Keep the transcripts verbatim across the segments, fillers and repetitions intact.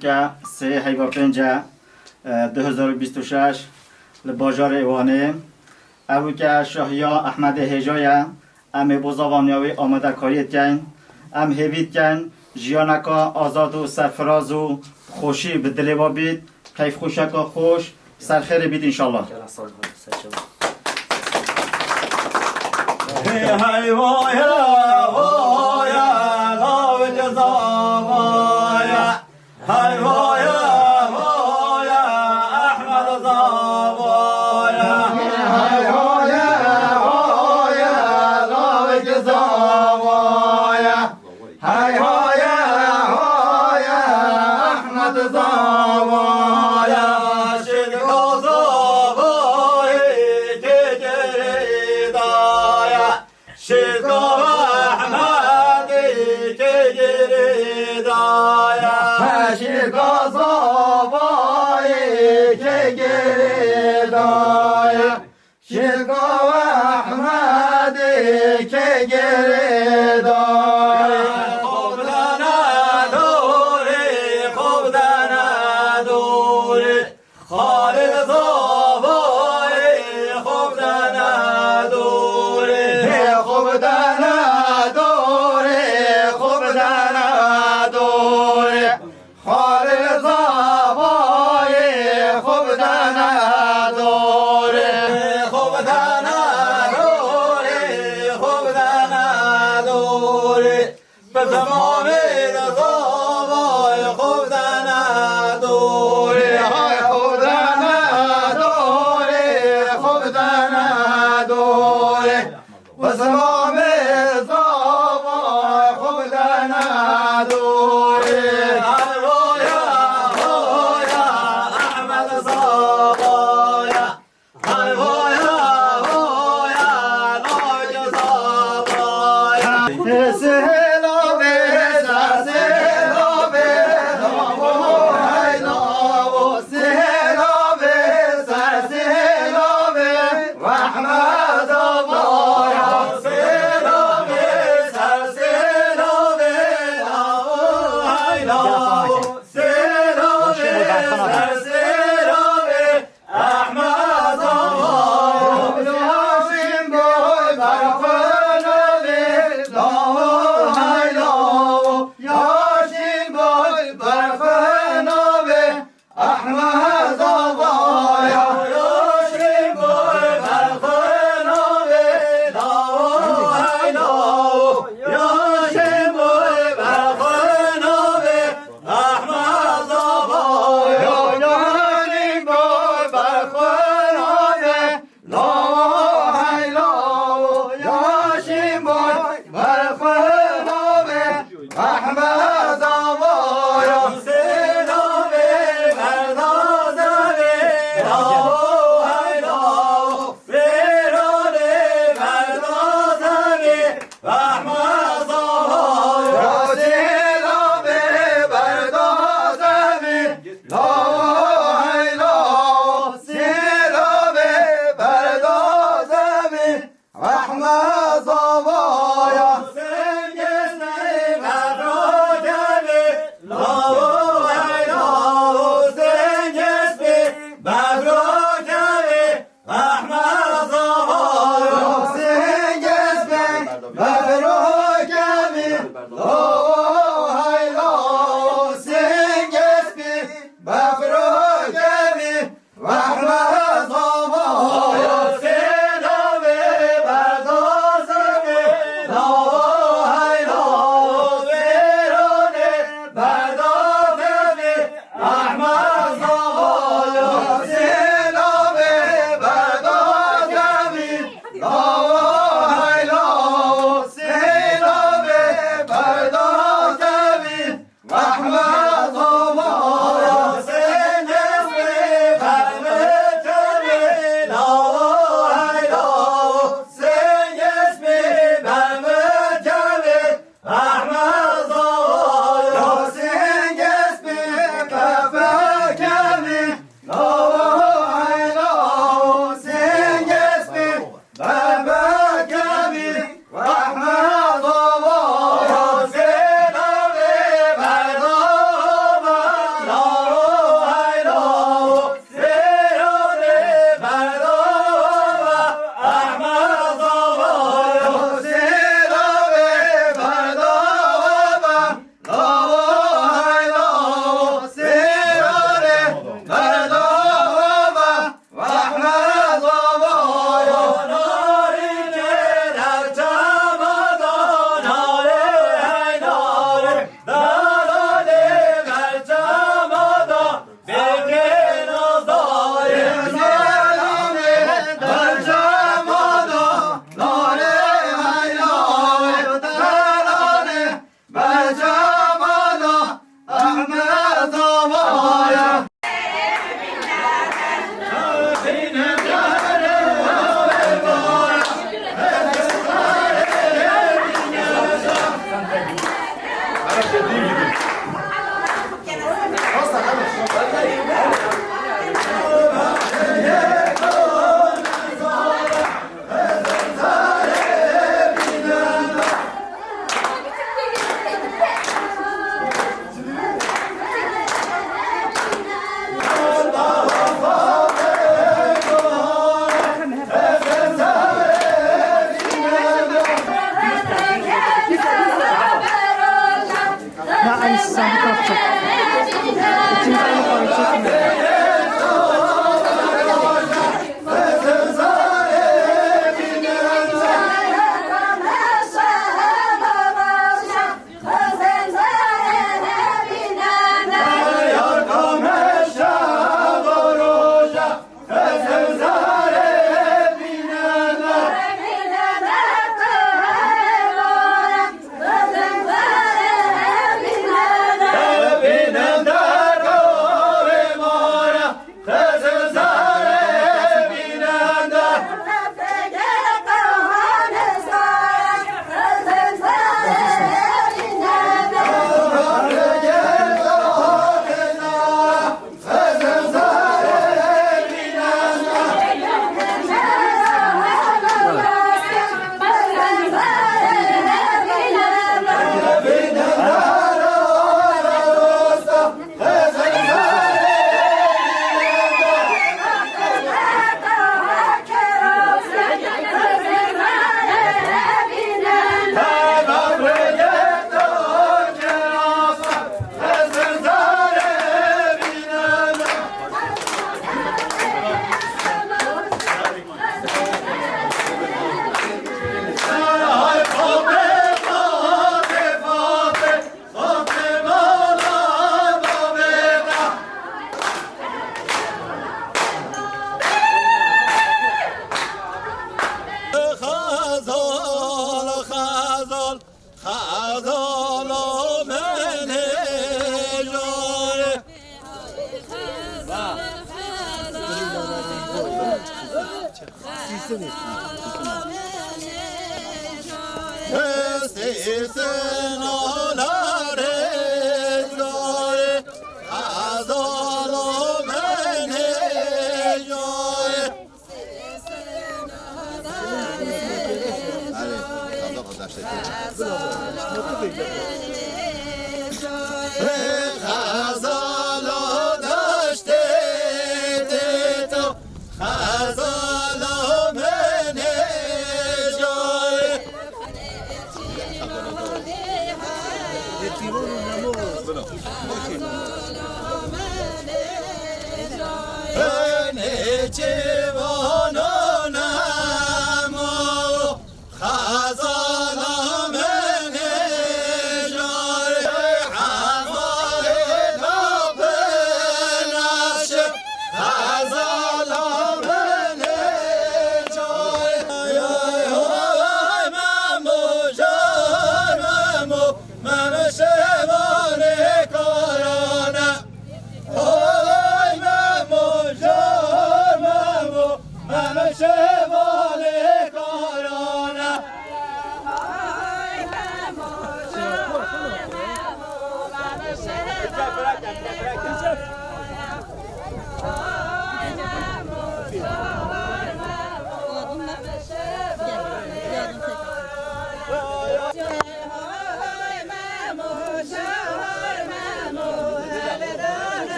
Ke sê heyva pênc e, e, du hezar û bîst û şeş li bajarê Wanê. Ew ke şahiya Ehmedê Hêja ye. Em ê bo zavaniya wê amadekariyê dikeyn. Em hêvî dikin jiyaneka azad û serfiraz û xweşî bi dilê we bît. Keyfxweşeka xweş, serxêrê bît înşallah. Hey, hey, voye, voye, lavik zavaye. Hey, voye, voye, Ahmed zavaye. Hey, voye, voye, lavik zavaye. Hey hoye, hoye, Ehmed zavaya, şirka zavayê ke girêdaya, şirka Ehmedê ke girêdaya. He şirka zavayê ke girêdaya. Şirka Ehmedê ke girêdaya. Xwebdana dorê, xwebdana dorê. Xalid zavayê, xwebdana dorê. Xwebdana dorê, xwebdana dorê. Xalê zavayê xwebdana dorê. Xwebdana dorê, xwebdana dorê. Bi zimanê zavayê xwebdana dorê. Xwebdana dorê, xwebdana dorê. Bi zilamê zava xwe bidene dorê. Ay hoya, hoya, Ehmed zavaya. Ay hoya, hoya, navê zavaya. Sêlavê, sêlavê, lavo, hey lavo. Sêlavê, sêlavê. Rehmet Allah'a sêlavê, ser sêlavê, lavo, hay lavo. Sêlavê, ser sêlavê, Ehmed Allah'a. Yaşîn boy berxwe navê, lavo, hay lavo. Yaşîn boy berxwe navê, Ehmed Ağa ya, yaşê boy berxwe navê, lavo hey lavo, yaşê boy berxwe navê, Ehmed Ağa ya. Xezalo deştê tê to, xezalo menê coy. Menê çivano namo. Xezala min ê carê hezarê da pinaşe. Xezala min ê carê. Hay hay hay Memo, jar Memo, Memo şevanê karane. Hay Memo, jar Memo, Memo şevalê karane.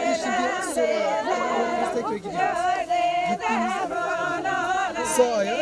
Biz şimdi sola, biz tekrar gidiyoruz. Gittiğimizde sağa ya.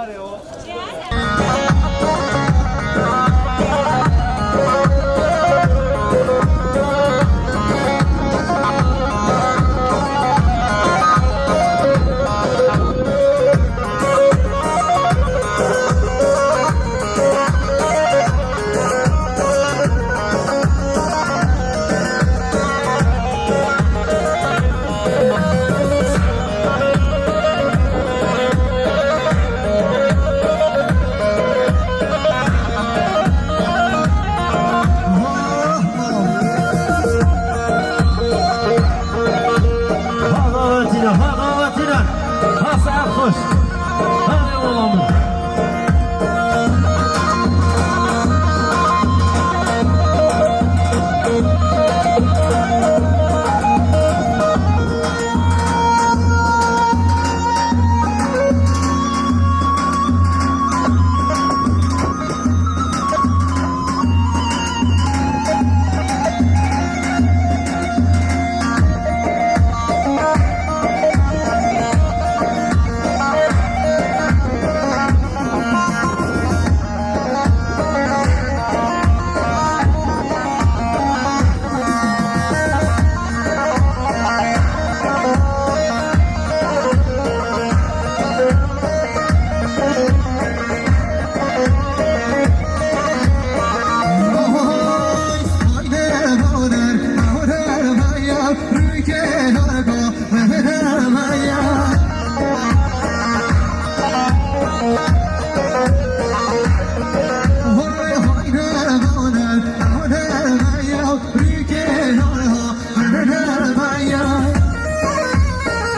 Ha davetîne, ha davetîne. Ha saet xweş. Ha ê olamî.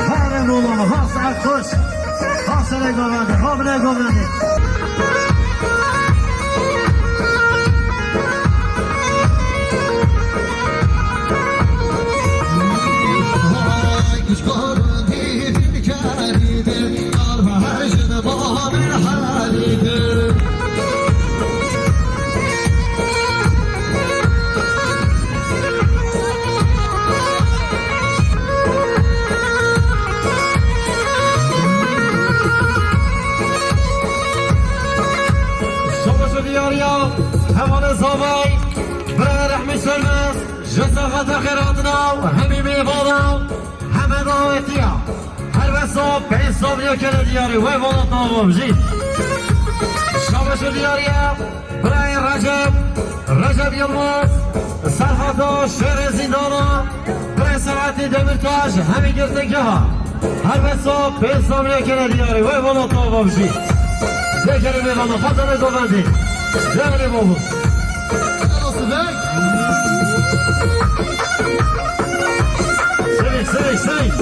Hare nolama, ha saet xweş. Ha serê govendê, ha binê govendê. Şabaş û diyariya hevalê Zavay, birayê Rehmî Sönmez, ji saxeta xêr hatina û hemî mêvana. Heme dawetiya. Helbesta pênc sal ya kere diyarî. Wey welat nava jî. Şabaş û diyariye. Birayê Recep. Recep Yilmaz. Serhata şêrê zîndana. Birayê Selahattin Demirtaş. Hemî girtingeha. Helbesta pênc sal ya kere diyarî. Wey welat nava jî. Dê kere mêvana. Xwe dane govendê. Devrê babo. Sivik, sivik, sivik.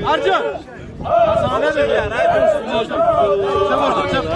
Ercan! Ercan! Çabuk, çabuk.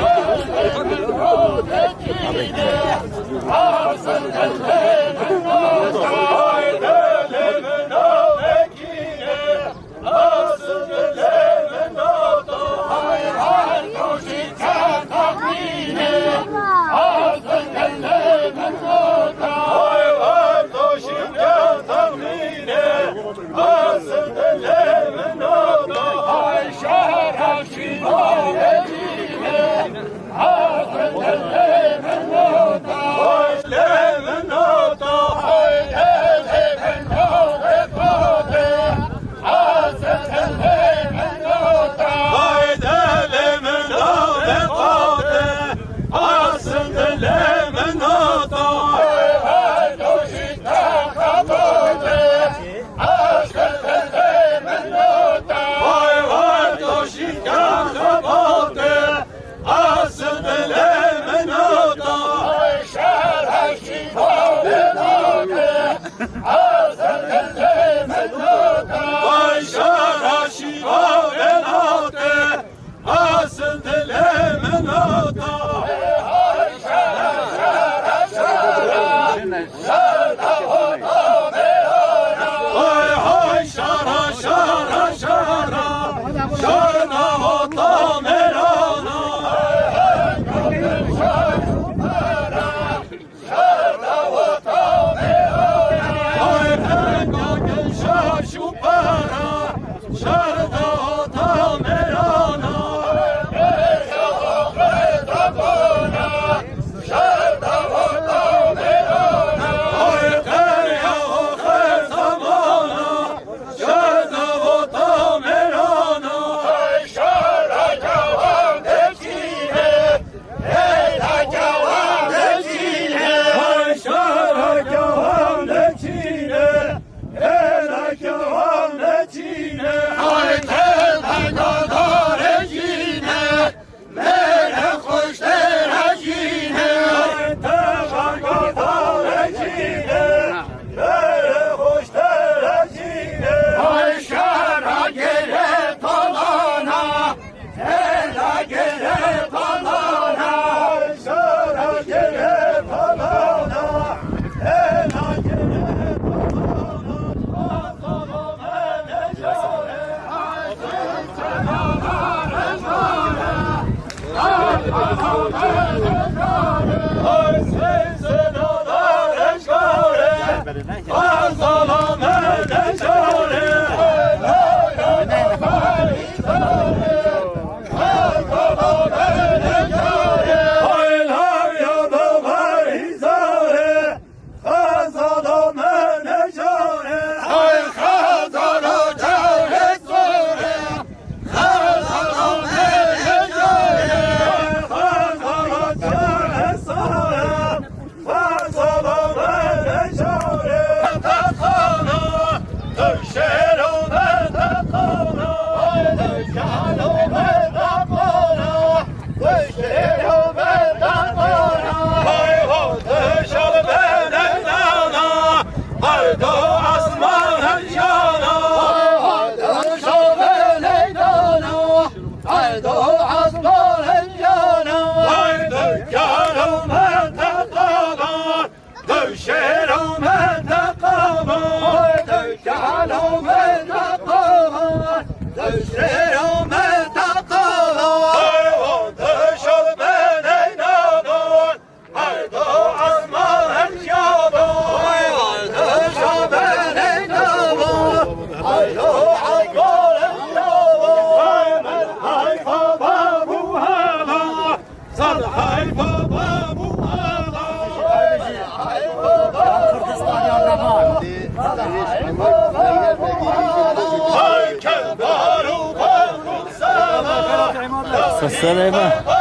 Sesler eyvah.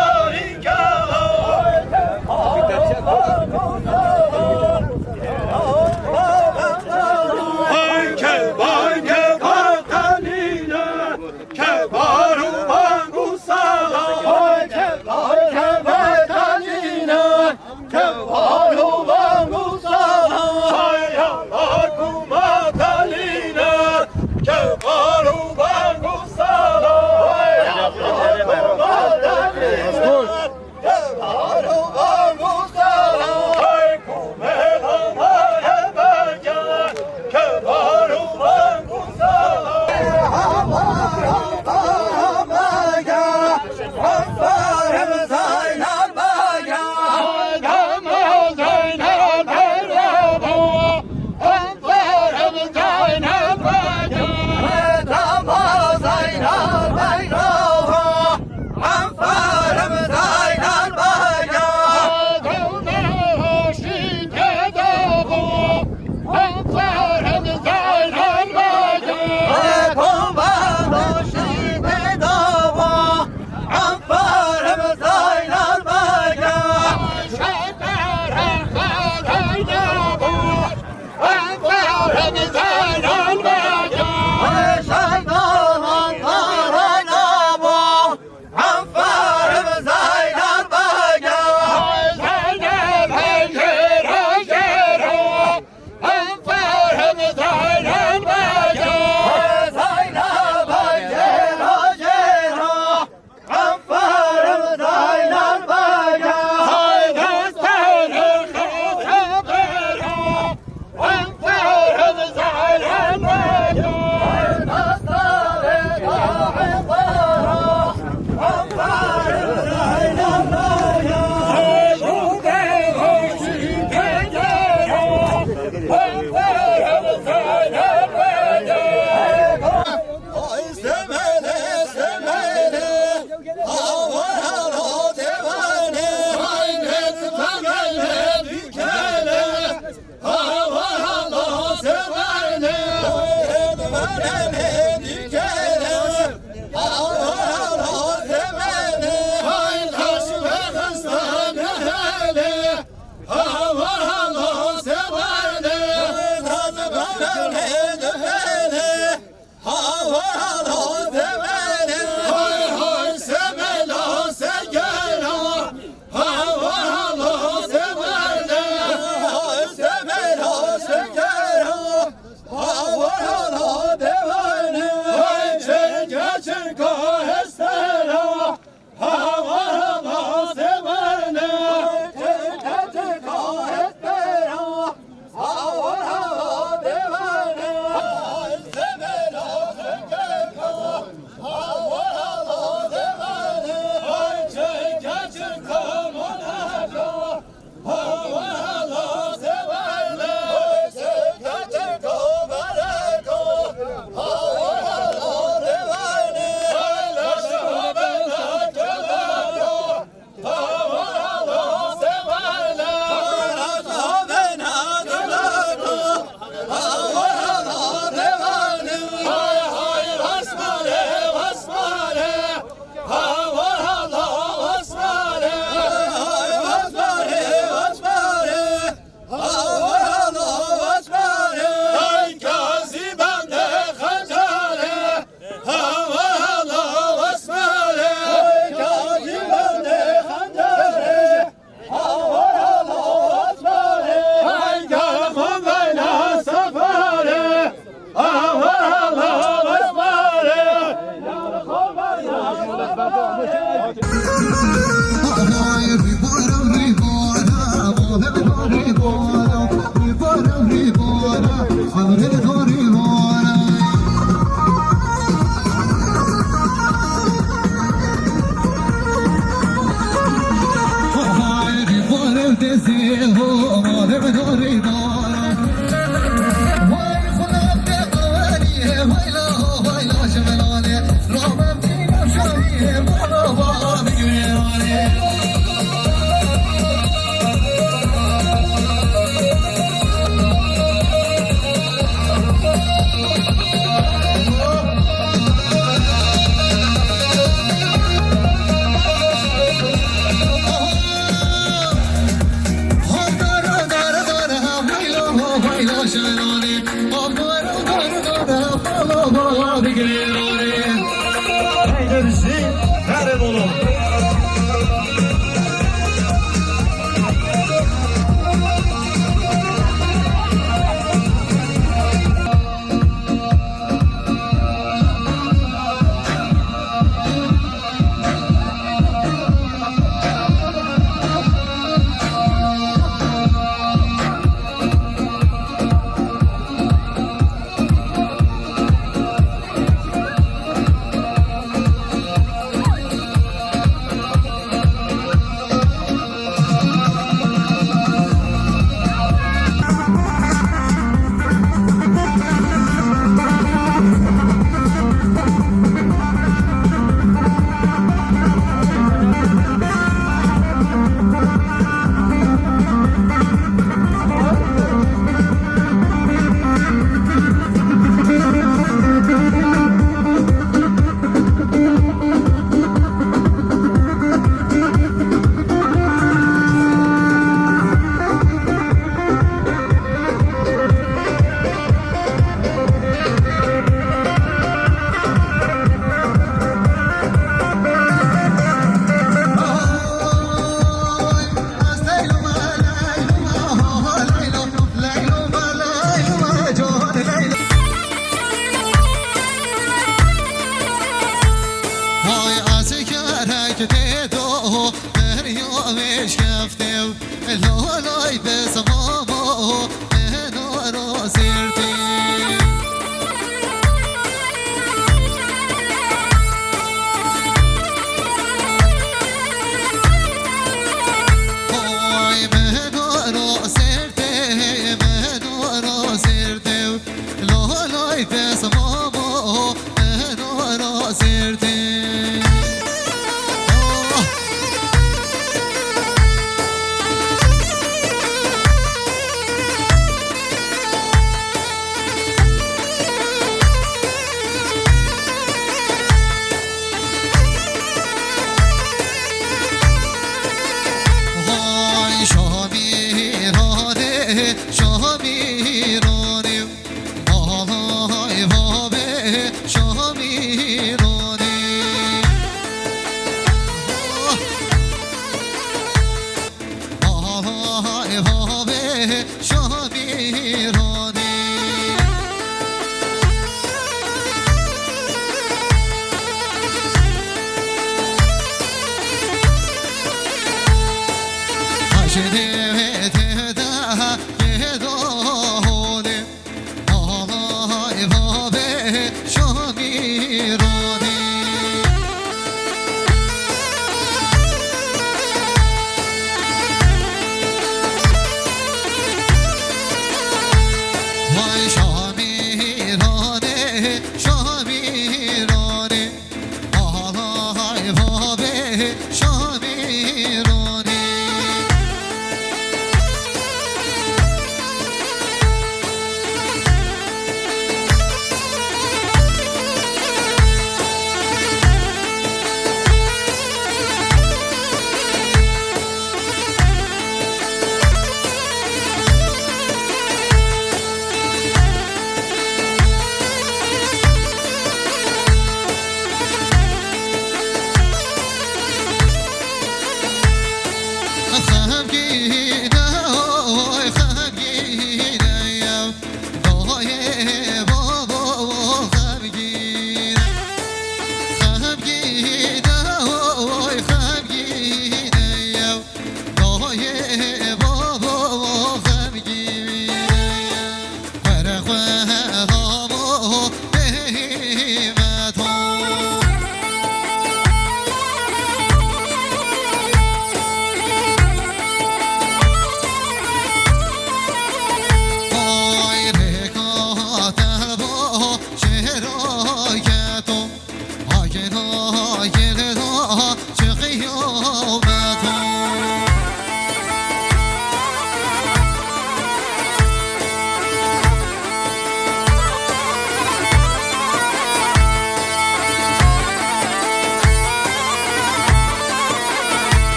Haydi bizi, hadi oğlum.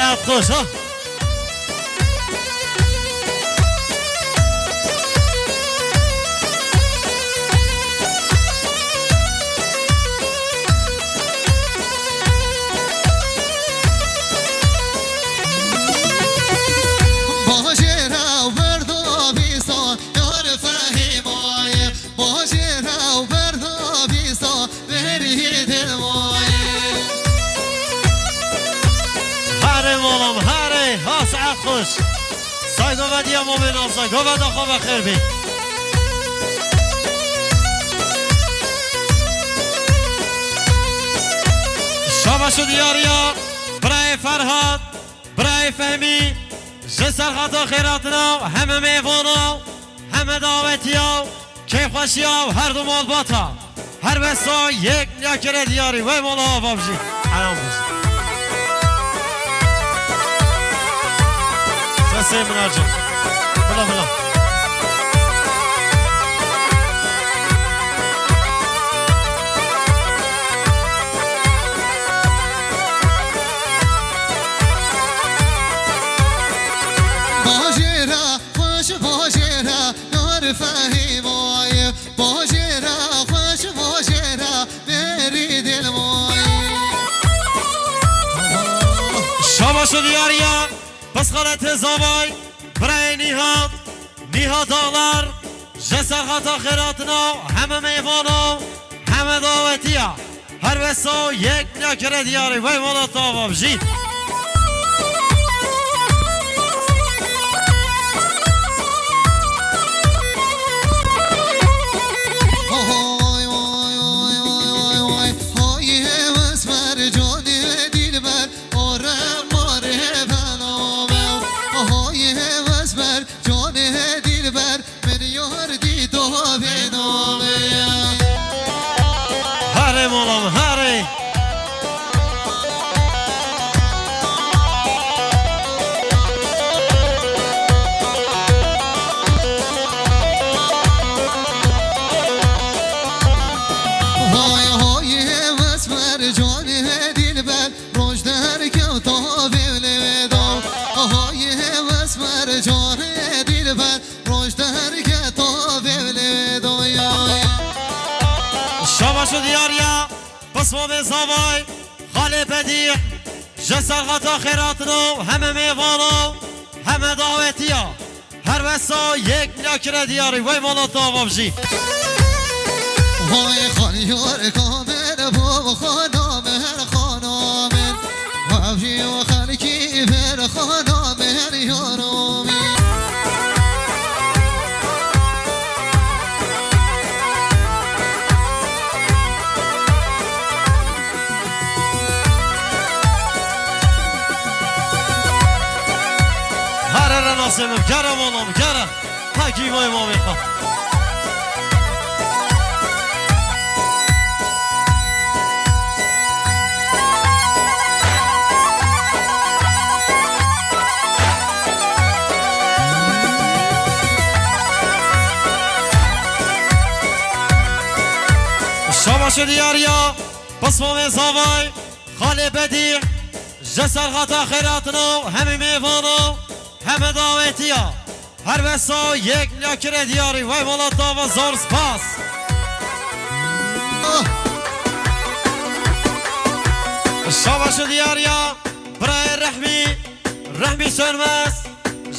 Xweş ha. Bajêra Berdavîsa yar Fehîmayê. Bajêra Berdavîsa berî dilmayê. Herê malam, herê, ha saet xweş. Say govediya mamê Nazan, goveda xwe ve xêr bî. Şabaş û diyariya birayê Ferhat, birayê Fehmî, ji ser xata xêratina heme mêvana, heme dawetiya, kêfxweşiya her du malbata. Her wesa yek ya kire diyarî. Wey mala ava bijî. Elam bijî. Sesê min aca. Bila bila. Bajêra xweş, bajêra yar Fehîmayê. Bajêra xweş, bajêra berî dilmayê. Şabaş û diyariya, pisxaletê zavay, birayê Nîhat, Nîhat Dağlar, ji ser xata xêratina, heme mêvana, heme dawetiya. Her wesa yek ya kire diyarî. Wey mala tava bijî. Hay, hay, hay, hay, hay, hay. Hay hevesver, canê dilber, ore mare bename. Hay hevesver, canê dilber, min yar dî dovê name. Herê malam, herê. Hay hay hevesver, canê dilber, roj derkevta vêvlê vêda. Hay hevesver, canê dilber, roj derkevta vêvlê vêda. Şabaş û diyariya, pismamê zavay, xalê Bedî, ji ser xata xêratina, heme mêvana, heme dawetiya. Her wesa yek ya kire diyarî. Wey mala tava bijî. Hay xaniyar kamer bo xana mer xana mer. Mevjî û xelkî ber xana mer yaro min. Here renasê min, gere mala min, gere. Hekî vay mamê xwe. Şabaş û diyariya, pismamê zavay, xalê Bedî, ji ser xata xêratina, hemî mêvana, heme dawetiya. Her wesa yek ya kire diyarî. Vay wala tava zor spas. Şabaş û diyariya birayê Rehmî, Rehmî Sönmez,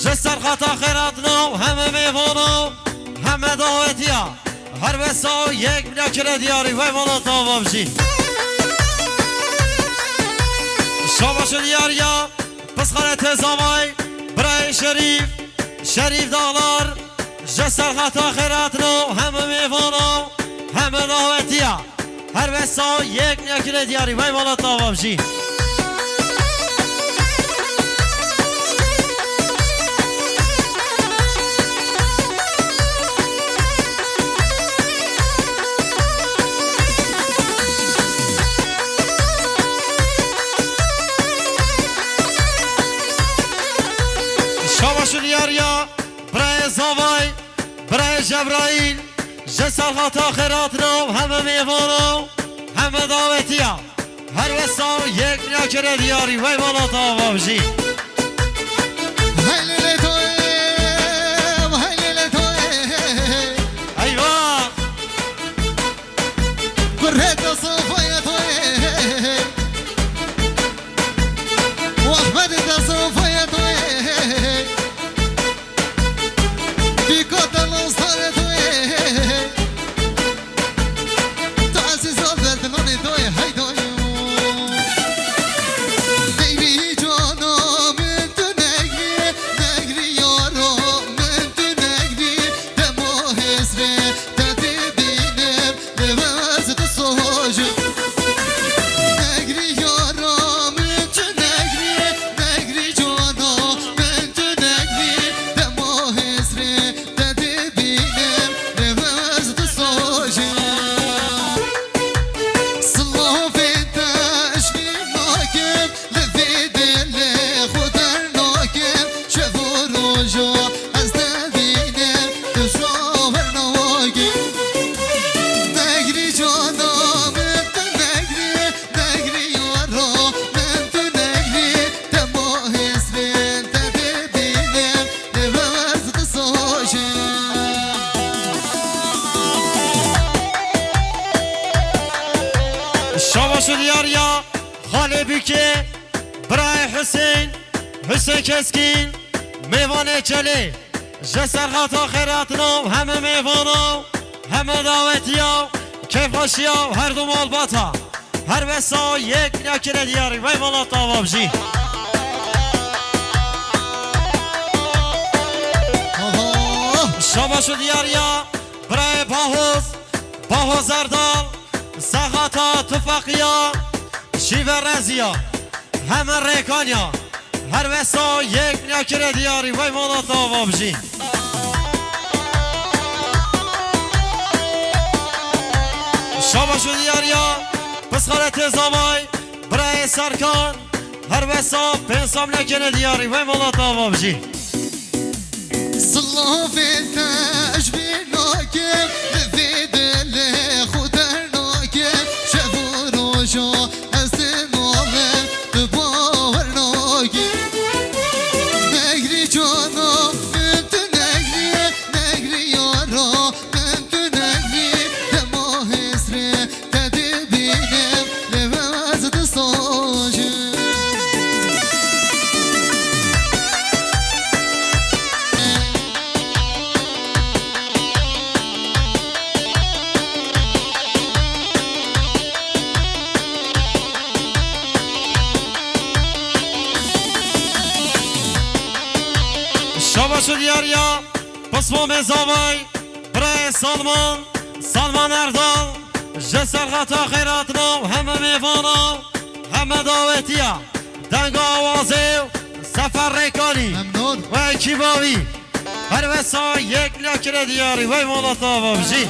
ji ser xata xêratina û heme mêvana, heme dawetiya. Her wesa yek ya kire diyarî. Vay wala tava bijî. Şabaş û diyariya pisxaletê zavay, birayê Şerîf, Şerîf Dağlar, ji ser xata xêratina, heme mêvana, heme dawetiya. Her wesa yek ya kire diyarî. Vay wala tava bijî. Şabaş û diyariya birayê zavay, birayê Cebraîl, ji ser xata xêratina û heme mêvana û heme dawetiya. Her wes Saw yek ya kere diyarî, wey mala te ava bijî. Hey lê lê toyê, hey lê lê toyê. Eyvah! Kurê te sofaya toyê. Wahmedê te sofaya toyê. Bîka te lastare toyê. Tu ezîza berdinanê doyê, hey doyo. Negrî cana min tu negrî, negrî yara min tu negrî, dema hêsrê te dibînim, li we ez disojim. Negrî yara min tu negrî, negrî cana min tu negrî, dema hêsrê te dibînim, li we ez disojim. Silavên te ji bîr nakim, li vê dilê xwe dernakim, şev û roja ez te bînim, tu ji ber nakim. Negrî cana min tu negrî, negrî yara min tu negrî, dema hêsrên te dibînim, li we ez disojim. Şabaş û diyar ya Xalê Bîkê, birayê Husên, Husên Keskîn, mêvanê Çelê, ji Serhata xêr hatina û heme mêvana û heme dawetiya û kêfxweşiya û her du malbata. Her wesa yek ya kire diyarî, wey mala te ava bijî. Şabaş û diyar ya birayê Bahoz, Bahoz Erdal, Serhata Tufaqiya, Şîve Reziya, heme Rêkaniya. Her wesa yek ya kire diyarî, wey mala te ava bijî. Şabaş û diyar ya Pisxaletê Zavay, birayê Serkan, her wesa pênc sal nekene diyarî, wey mala te ava bijî. Silavên te ji bîr nakim, li vê dilê xwe dernakim, şev û roja ez li nalim, tu bawer nakî. Negrî cana min tu negrî, negrî yara min tu negrî, dema hêsrê te dibînim, li we ez disojim. Şabaş û diyar ya Pismamê Zavay, birayê Salman, Salman Erdal, ji Serhata xêr hatina û heme mêvana û heme dawetiya, denga awazê û Sefer Rêkanî Memnûn. Û ekîba wî. Her wesa yek ya kire diyarî, wey mala te ava bijî.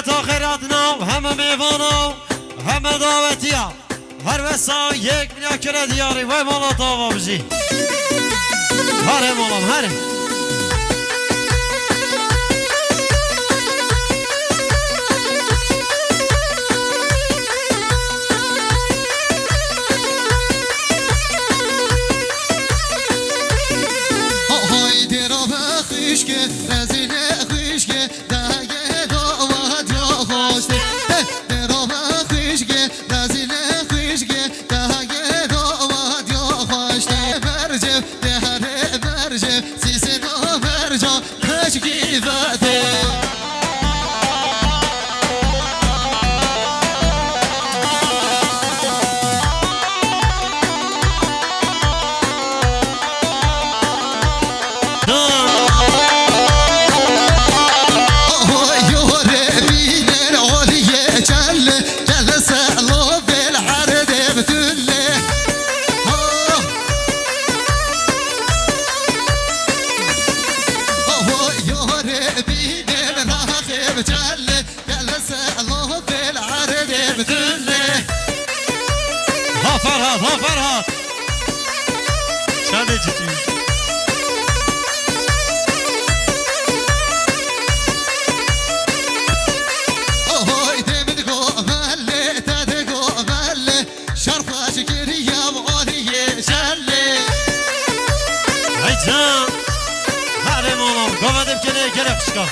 Ta xêrat nav heme mêvana, heme dawetiya. Her wesa yek milya kire diyarî. Vay mala tava bijî. Here malam, here. Haydi rabe xişke, rezile xişke, dayê dawa diyo xoşte. Hey, de rabe xişke, rezile xişke, dayê dawa diyo xoşte. Bercev, de here bercev, sisino berca, keşkî vete. Ha Ferhat, ha Ferhat. Çandê cidî. Ohoy, de min go mele, te de go mele. Şer xweş kiriya aliyê şelê. Hey can. Herê malam, gava de bikene gelek xişka.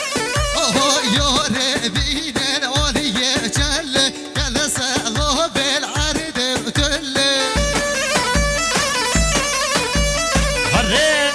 Ohoy, yore bînen aliyê şelê. Gel selo bel erdê tüllü. Herê.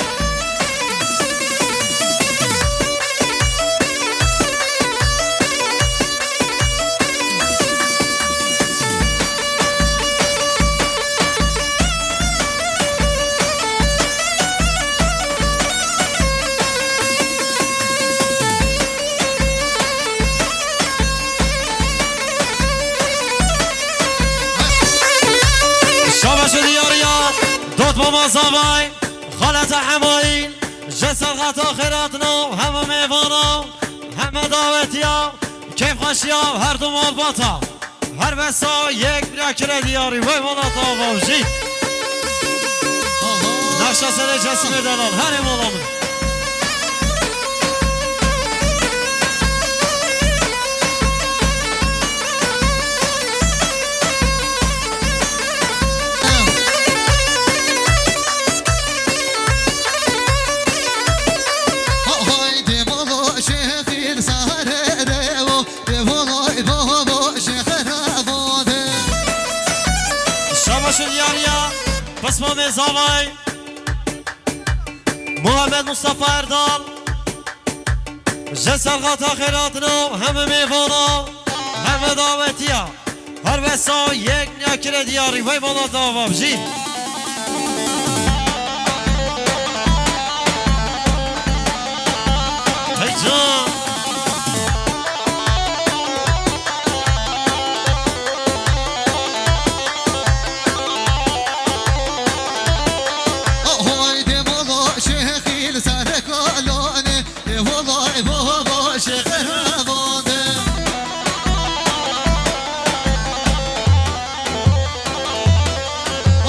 Şabaş û diyariya dotmama zavay, xaleta hemayîn, ji serxeta xêratina heme mêvana, heme dawetiya, keyfxweşiya her du malbata. Her wesa yek bira kire diyarî, wey mala tava jî. Naşa serê Cesimê delal, herê mala min. Haydi mala şehir sare revo. Şabaş û diyariya, Pismamê Zavay, Muhammed Mustafa Erdal, ji serxata xêratina heme mêvana, heme dawetiya, her wesa yek niyakire diyarî, wey mala dava bijî. Hey can. Ahoy de bolo şehil sare kolone. E volay baba şeqeravade.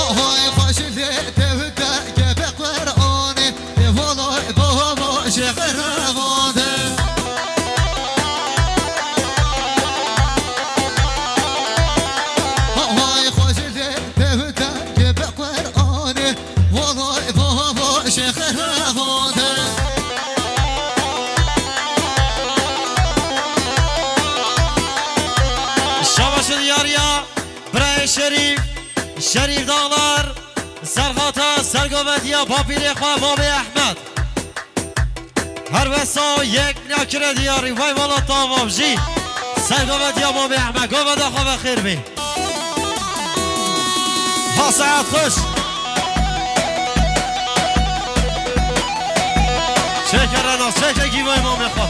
Ahoy xweş lê tevde gebe Qur'ane. E volay baba şeqeravade. Ahoy xweş lê tevde gebe Qur'ane. Volay baba şeqeravade. Şabaş û diyariya birayê Şerîf, Şerîf Dağlar, serxata sergovetiya bapîrê xwe Mamê Ehmed. Her wesa yek niyakire diyarî, vay mala tava jî. Sergovetiya Mamê Ehmed, goveda xwe ve xêr bê. Ha saet xweş. Çeke Renas, çeke gîvayê mamê xwe.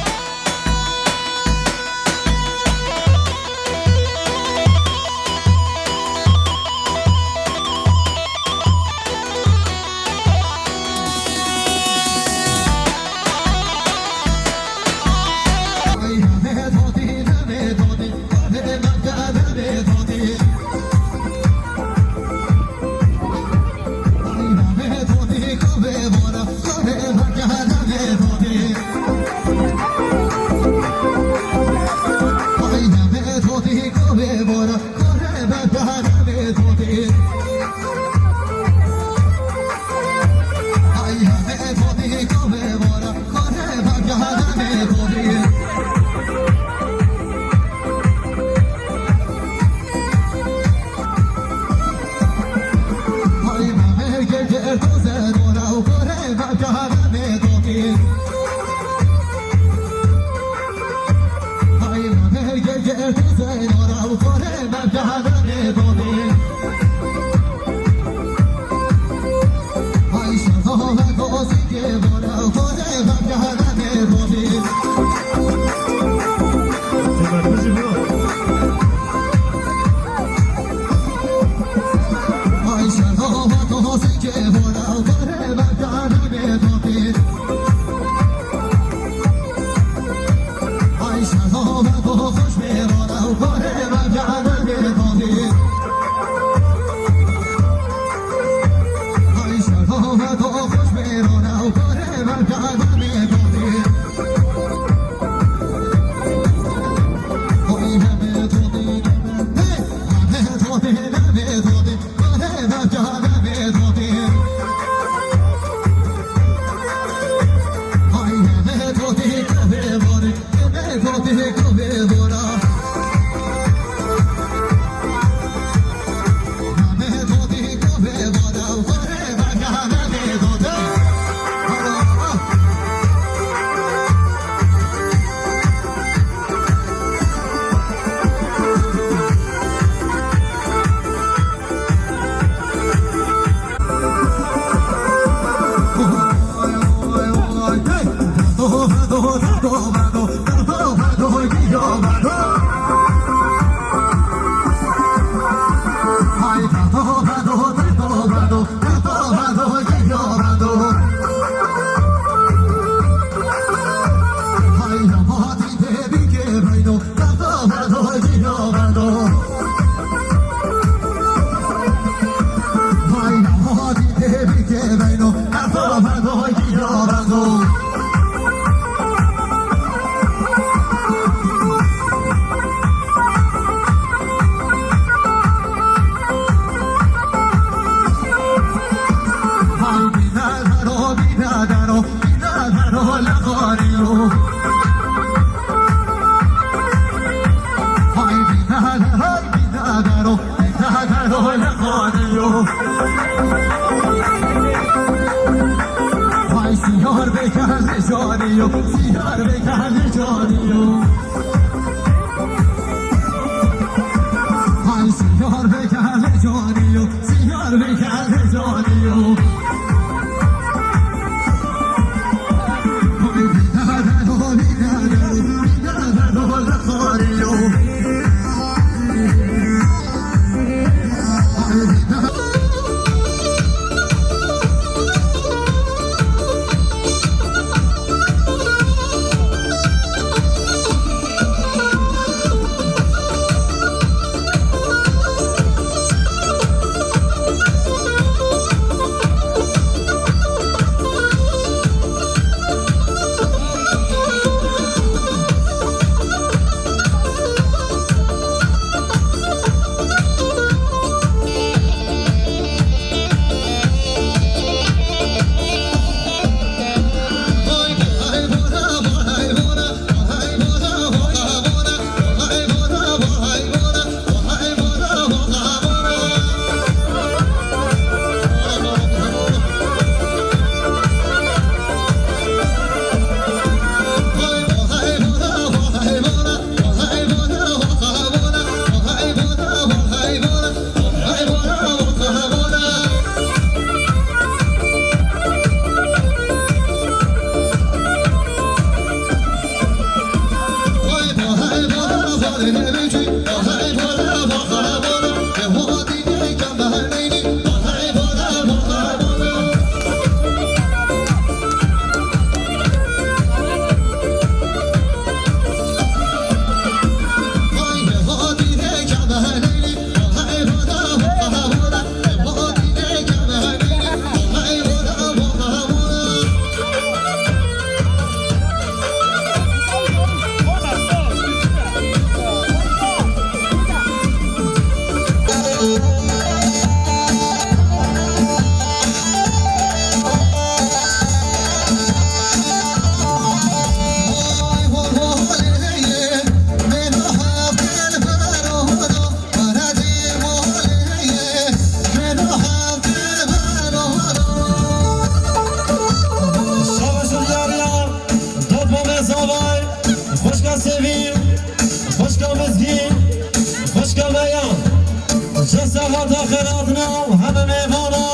Ji serhata xêratina û heme mêvana,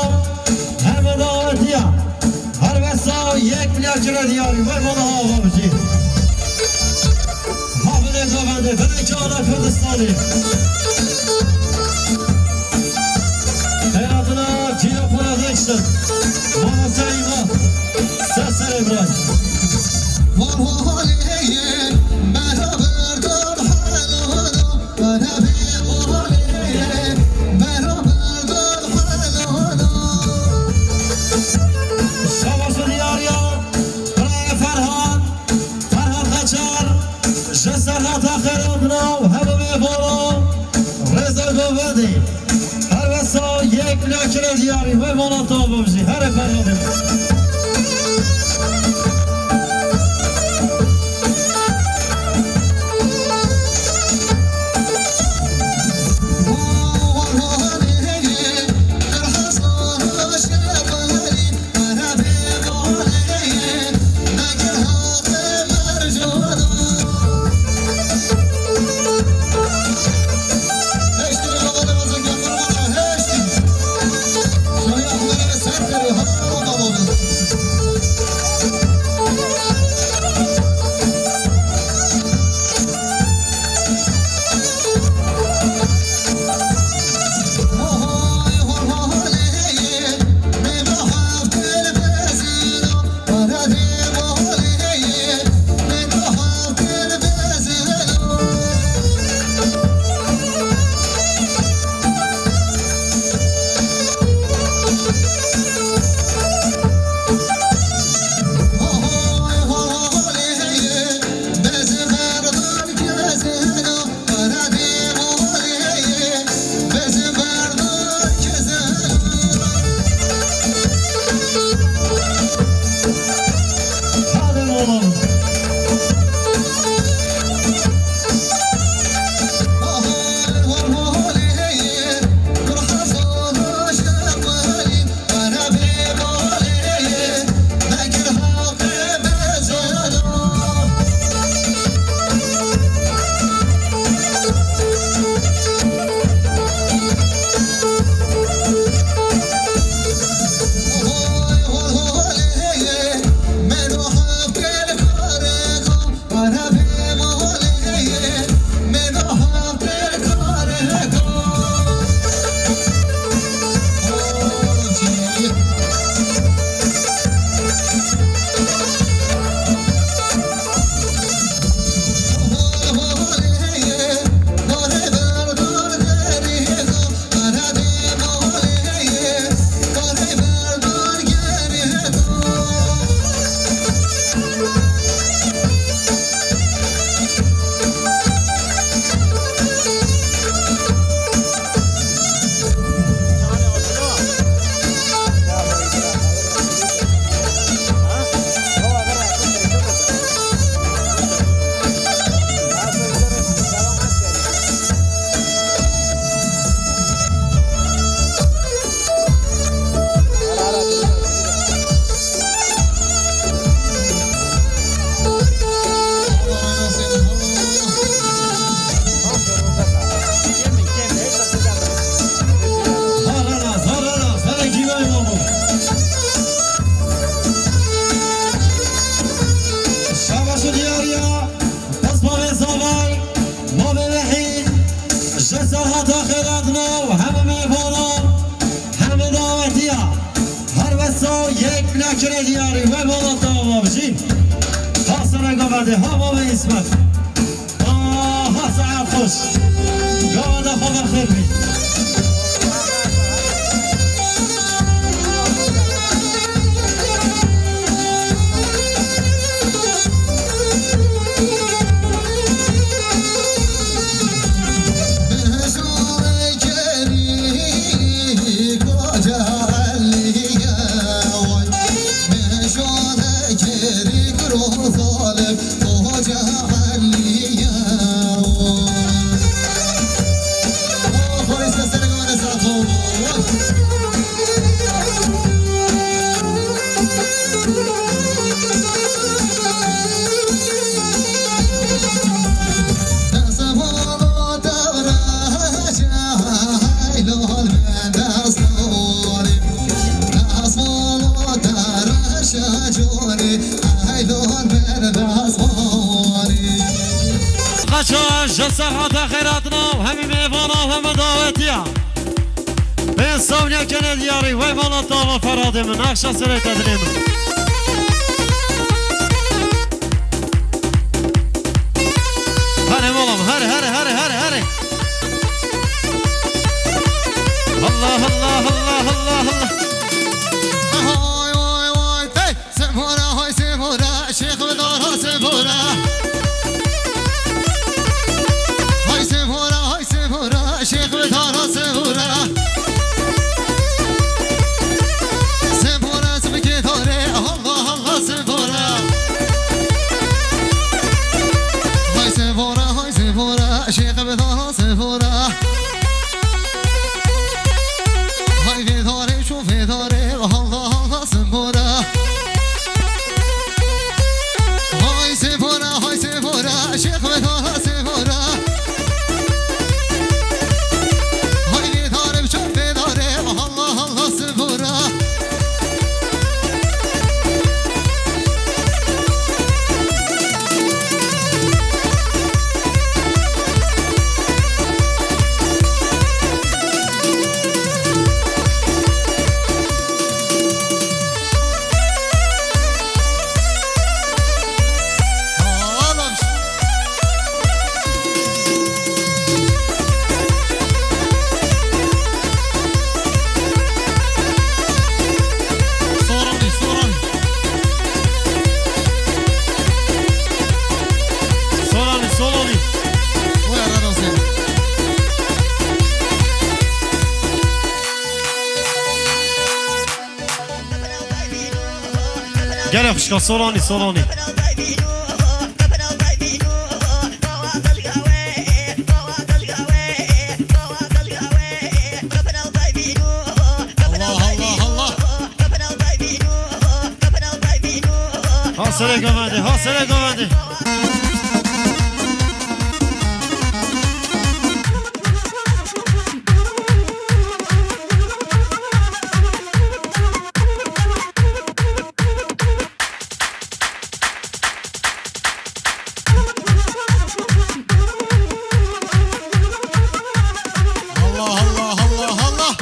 heme dawetiya. Her wesa yek milyar kire diyarî. Vay bala hava bijî. Havilê govendê, vene çala Kurdistanê. Xêratina Cîla Production. Manasê Îma. Ser serê birayê. Van halê beraber dan helada. Şabaş û diyariya birayê Ferhat, Ferhat Qaçar, ji serhata xêratina û hemû mêvana, rêza govendê. Her wesa yek milyar kire diyarî, vay bala tavam jî, herê Ferhatê. Şabaş û diyariya. Pismamê zavay, mamê Wehîd, ji serhata xêratina û hemû mêvanan, hemû dawetiya, her wesa yek milyar kire diyarî, vay bala tawa bijî. Xasere govendê, ha mamê Îsmet. Aha, saet xweş. Gava de xwe ve xêr bî. Ji serhata xêratina û hemî mêvana û hemî dawetiya. Bên sawniya kene diyarî, wey mala tava Feradê min, nexşa serê te dilê min. Herê mala min, herê, herê, herê, herê, herê. Allah, Allah, Allah, Allah, Allah. Vay, vay, vay, hey! Sembora, hay sembora, şêx bi dara sembora. Hay sembora, hay sembora, şêx bi dara sembora. Sembora zibikê dare, Allah, Allah, sembora. Hay sembora, hay sembora, şêx bi dara sembora. Hay vê dare, şo vê dare, Allah, Allah, sembora. Hay sembora, hay sembora, şêx bi dara sembora. Hay vê dare, şo vê dare, Allah, Allah, sembora. Soranî, soranî. Solanî, solanî. Oya radozê. Gelek xişka solanî, solanî. Allah, Allah, Allah. Ha serê govendê, ha serê govendê. Allah, Allah, Allah, Allah.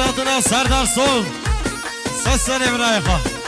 Hatuna Serdar Sol. Ses serê birayê xwe.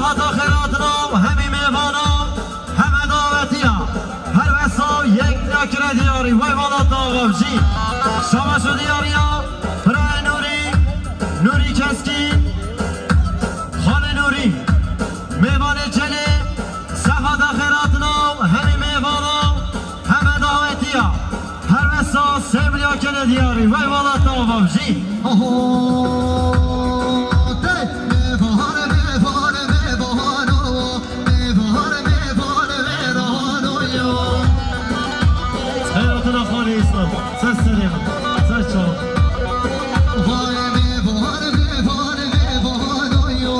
Hata xêratina hemî mêvana, heme dawetiya. Her wesa yek ya kire diyarî, wey welat ava jî. Şabaş û diyariya birayê Nûrî, Nûrî Keskîn, Xalê Nûrî. Mêvanê Çelê, sehata xêratina hemî mêvana, heme dawetiya. Her wesa sêvliya kene diyarî, wey welat ava jî. Oho, dey, mêvan, mêvan, mêvan o, mêvan, mêvan, mêvan o yo. Xeyratina Xalê Îslam, ser serê min, ser çav. Vay, mêvan, mêvan, mêvan o yo.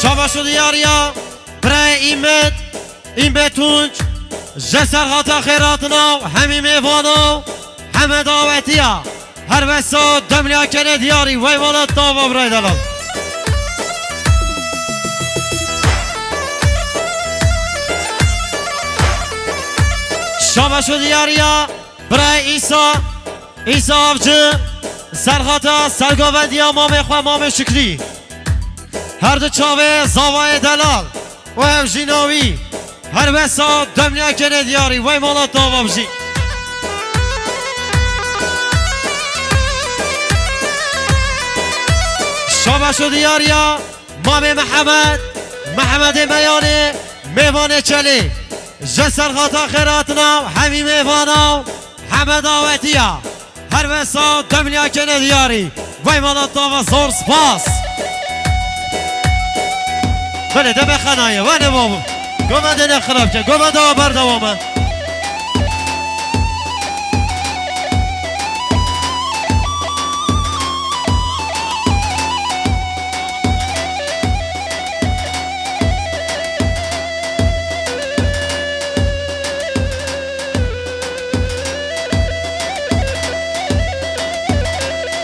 Şabaş û diyariya birayê Îmet, Îmet Tunç, ji serhata xêratina û hemî mêvana û heme dawetiya. Her wesa demliya kene diyarî, wey welat ava birayê delal. Şabaş û diyariya birayê Îsa, Îsa Avcı, serhata sergovendiya mamê xwe, mamê Şikrî. Her du çavê zavayê delal û hevjîna wî. Her wesa demliya kene diyarî, wey welat ava jî. Şabaş û diyariya mamê Mihemed, Mihemedê Meyanê, mêvanê Çelê. Ji serhata xêratina û hemî mêvana û heme dawetiya. Her wesa demliya kene diyarî. Wey welat ava, zor spas. Belê, deme xenaye, wene babo. Gome dene xirab ke, gome dawa berdewame.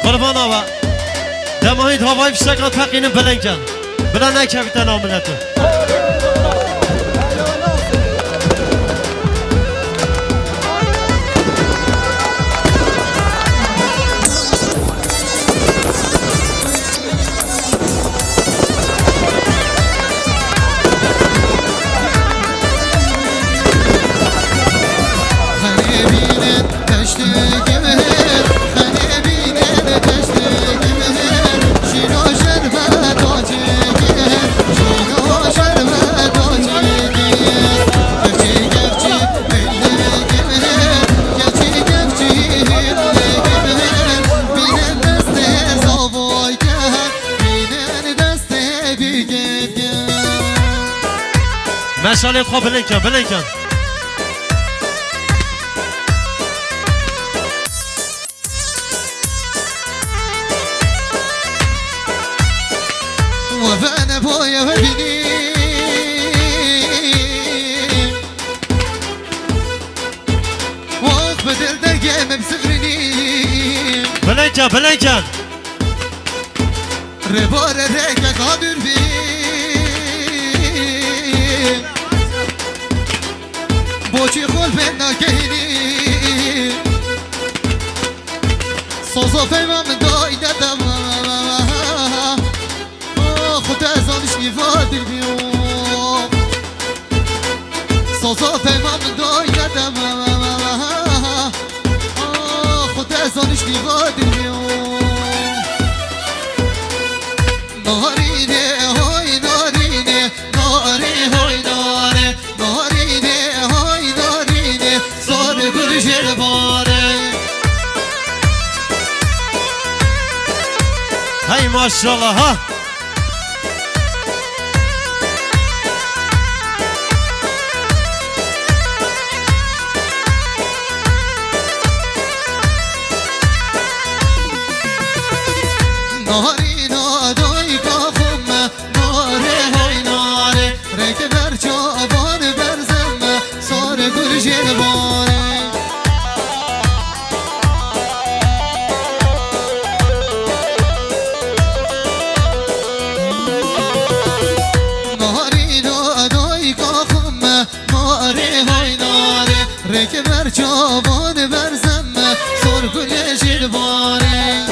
Qurban ava. Dema hîn havayî fişekan teqînin, bilind ken. Bila nekevîte nav mileto. Meşalê xwe bilind ken, bilind ken. Wefene boye ve bînî. Waq bi dil dergê min bi sifrinî. Bilind ken, bilind ken. Rêbare rêkeka dûr bî. Boçî xwe li pêt nakehînî. Soza peyva min dayî nedema. Oh, Xuda zanîş nîva dil bî. Oh. Soza peyva min dayî nedema. Oh, Xuda zanîş nîva dil bî. Oh. Narîne, hay narîne, narî hay nare. Narîne, hay narîne, sar gul jêr bare. Hey maşallah ha. Narîna dayka xwe me. Nare hoy, Ji ber çavan berzem me, sor gulê jî dibarê.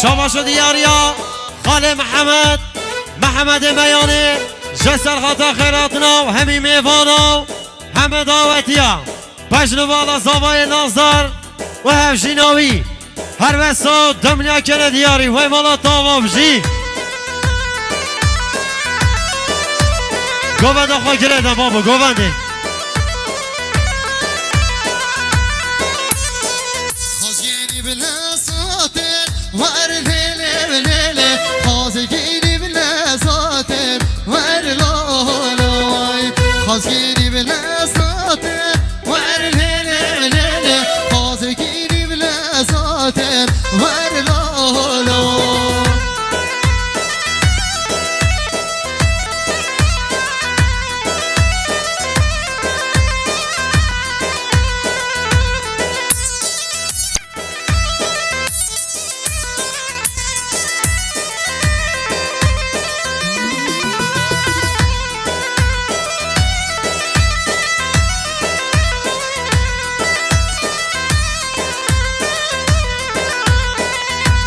Şabaş û diyariya Xalê Mihemed, Mihemedê Meyanê, ji ser xata xêratina û hemî mêvana û heme dawetiya. Pejn û vala zavayê nazdar û hevjîna wî. Her wesa dimniyakene diyarî, wey mala tava bijî. Govenda xwe girê de babo, govendê. Xazgînî bi lezatin, wer lê lê lê lê. Xazgînî bi lezatin, wer lo lo. Xazgînî bi lezatin, wer lê lê lê lê. Xazgînî bi lezatin, wer lo lo.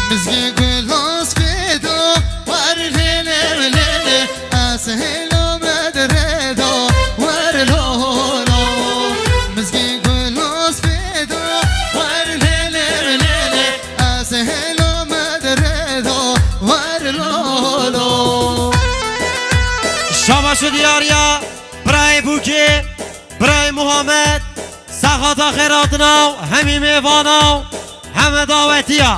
Mizgê gulas pêda, wer lê lê lê lê. Ez hêla me di rê da, wer lo lo. Mizgê gulas pêda, wer lê lê lê lê. Ez hêla me di rê da, wer lo lo. Şabaş û diyariya birayê Bûkê, birayê Muhammed, ser xata xêratina û hemî mêvana û heme dawetiya.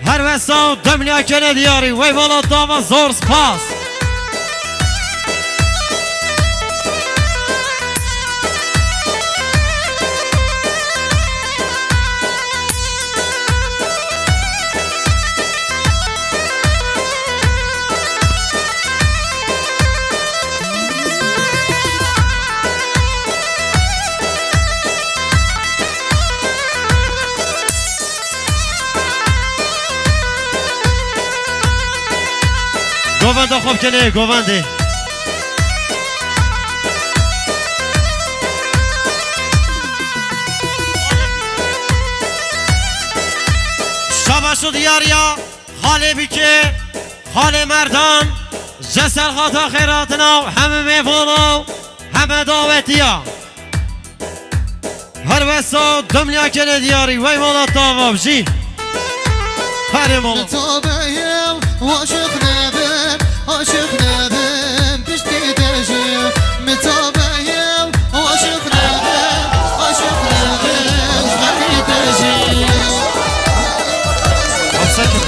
Her wesa û dimniyakene diyarî, wey mala tava zor spas. Govenda xwe bikenê, govendê. Şabaş û diyariya Xalê Bikê, Xalê Merdan, ji ser xata xêratina û heme mêvana û heme dawetiya. Her wesa dimniyakene diyarî, wey mala tava bijî. Herê mala. Min tabeyim, aşiq nebim, aşiq nebim, piştî te jî. Min tabeyim, aşiq nebim, aşiq nebim, ji xemî te jî. Hafsa kim?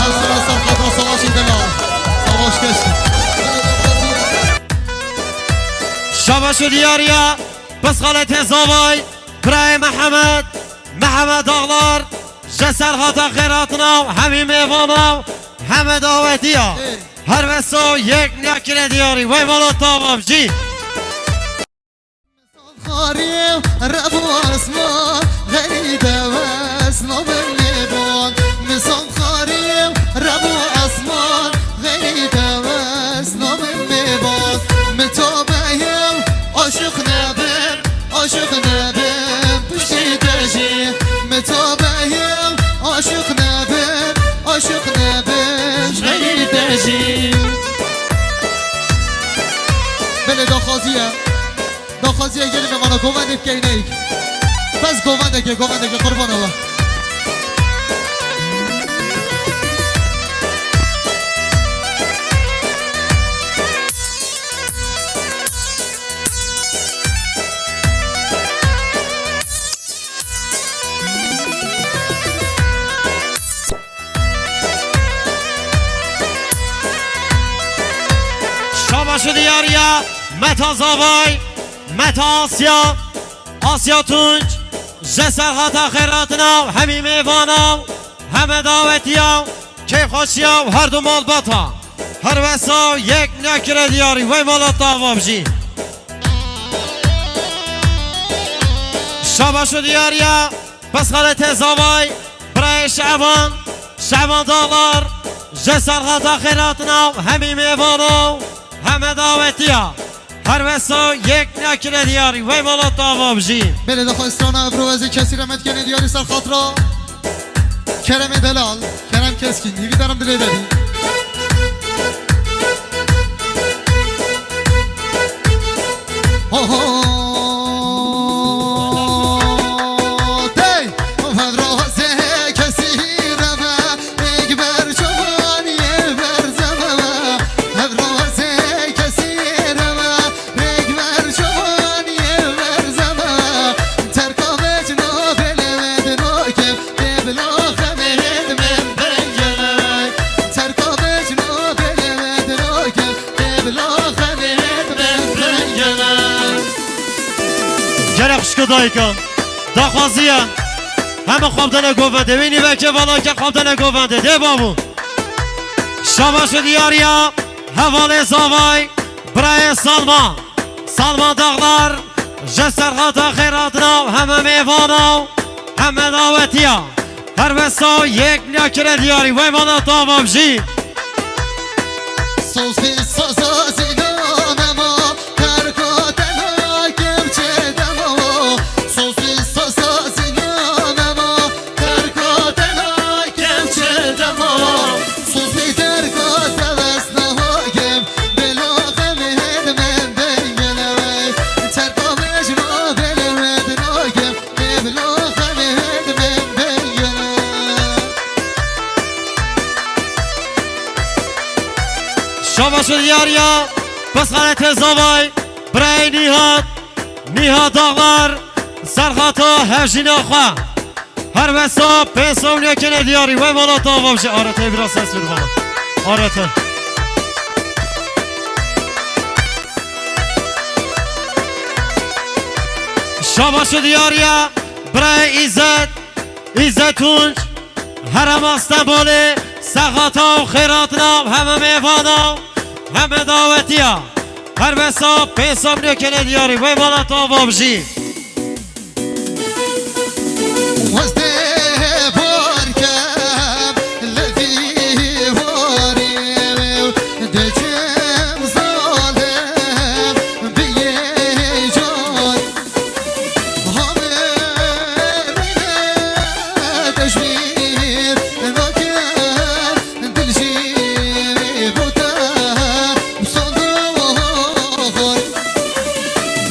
Hafsa, hafsa, hafsa, savaşî dema. Savaş keşke. Şabaş û diyariya. Pisxalê Têzavay, birayê Mihemed, Mihemed Dağlar, ji ser xata xêratina û hemî mêvana û heme dawetiya. Her wesa yek niyakine diyarî, wey mala tava bijî. Xarî, reb û esman, xelî dewes, navê mêvan. Nisan xarî, reb û esman, xelî dewes, navê mêvan. Min tabeyim, aşiq nebim, aşiq nebim, piştî te jî. Min tabeyim, aşiq nebim, aşiq nebim, xelî te jî. Belê daxwaziye. Daxwaziya gelê me vana govendê bikeyneyik. Bes govendekê, govendekê qurbana we. Şabaş û diyariya Meta Zavay, Meta Asya, Asya Tunç, ji ser xata xêratina û hemî mêvana û heme dawetiya û kêfxweşiya û her du malbata. Her wesa yek niyakire diyarî, wey mala tava bijî. Şabaş û diyariya Pisxalê Têzavay, birayê Şeban, Şeban Dağlar, ji ser xata xêratina û hemî mêvana û heme dawetiya. Her wesa yek nekine diyarî. Wey mala tava bijî. Belê de xwe strana evro ez ê kesî re me dikene diyarî ser xatira Keremê Delal, Kerem Keskîn. Hîvî derim dilê de bî. Ho, ho. Tey! Hevrazê kesî re me, êk ber çavan yê berzeme me. Hevrazê kesî re me, êk ber çavan yê berzeme me. Terka vecno belê vedno ke, tê bila xemê hêd men bengene. Terka vecno belê vedno ke, tê bila xemê hêd men bengene. Gelek xişko dayika. Daxwaziye. Heme xwe bidene govendê. Wî nîvekê vala ke xwe bidene govendê. Dê babû. Şabaş û diyariya hevalê zavay, birayê Salman. Salman Dağlar, ji serhata xêratina û heme mêvana û heme dawetiya. Her wesa yek niyakire diyarî. Wey mala tava bijî. Sosî sasa zîname ma, terka tena kevçe dema. Sosî sasa zîname ma, terka tena kevçe dema. Sosî terka tevesna hakim, bela xemê hêd men bengene wey. Terka mecno belê vedno kim, Şabaş û diyariya Pisxanetê Zavay, birayê Nîhat, Nîhat Dağlar, serxata hevjîna xwe. Her wesa pênc sewniya kene diyarî. Wey mala tava bijî. Arete biraz ses ver bana. Arete. Şabaş û diyariya birayê Îzzet, Îzzet Tunç, herema Stenbolê, sexata û xêratina û heme mêvana û heme dawetiya. Her wesa pênc sewniya kene diyarî. Wey mala tava bijî.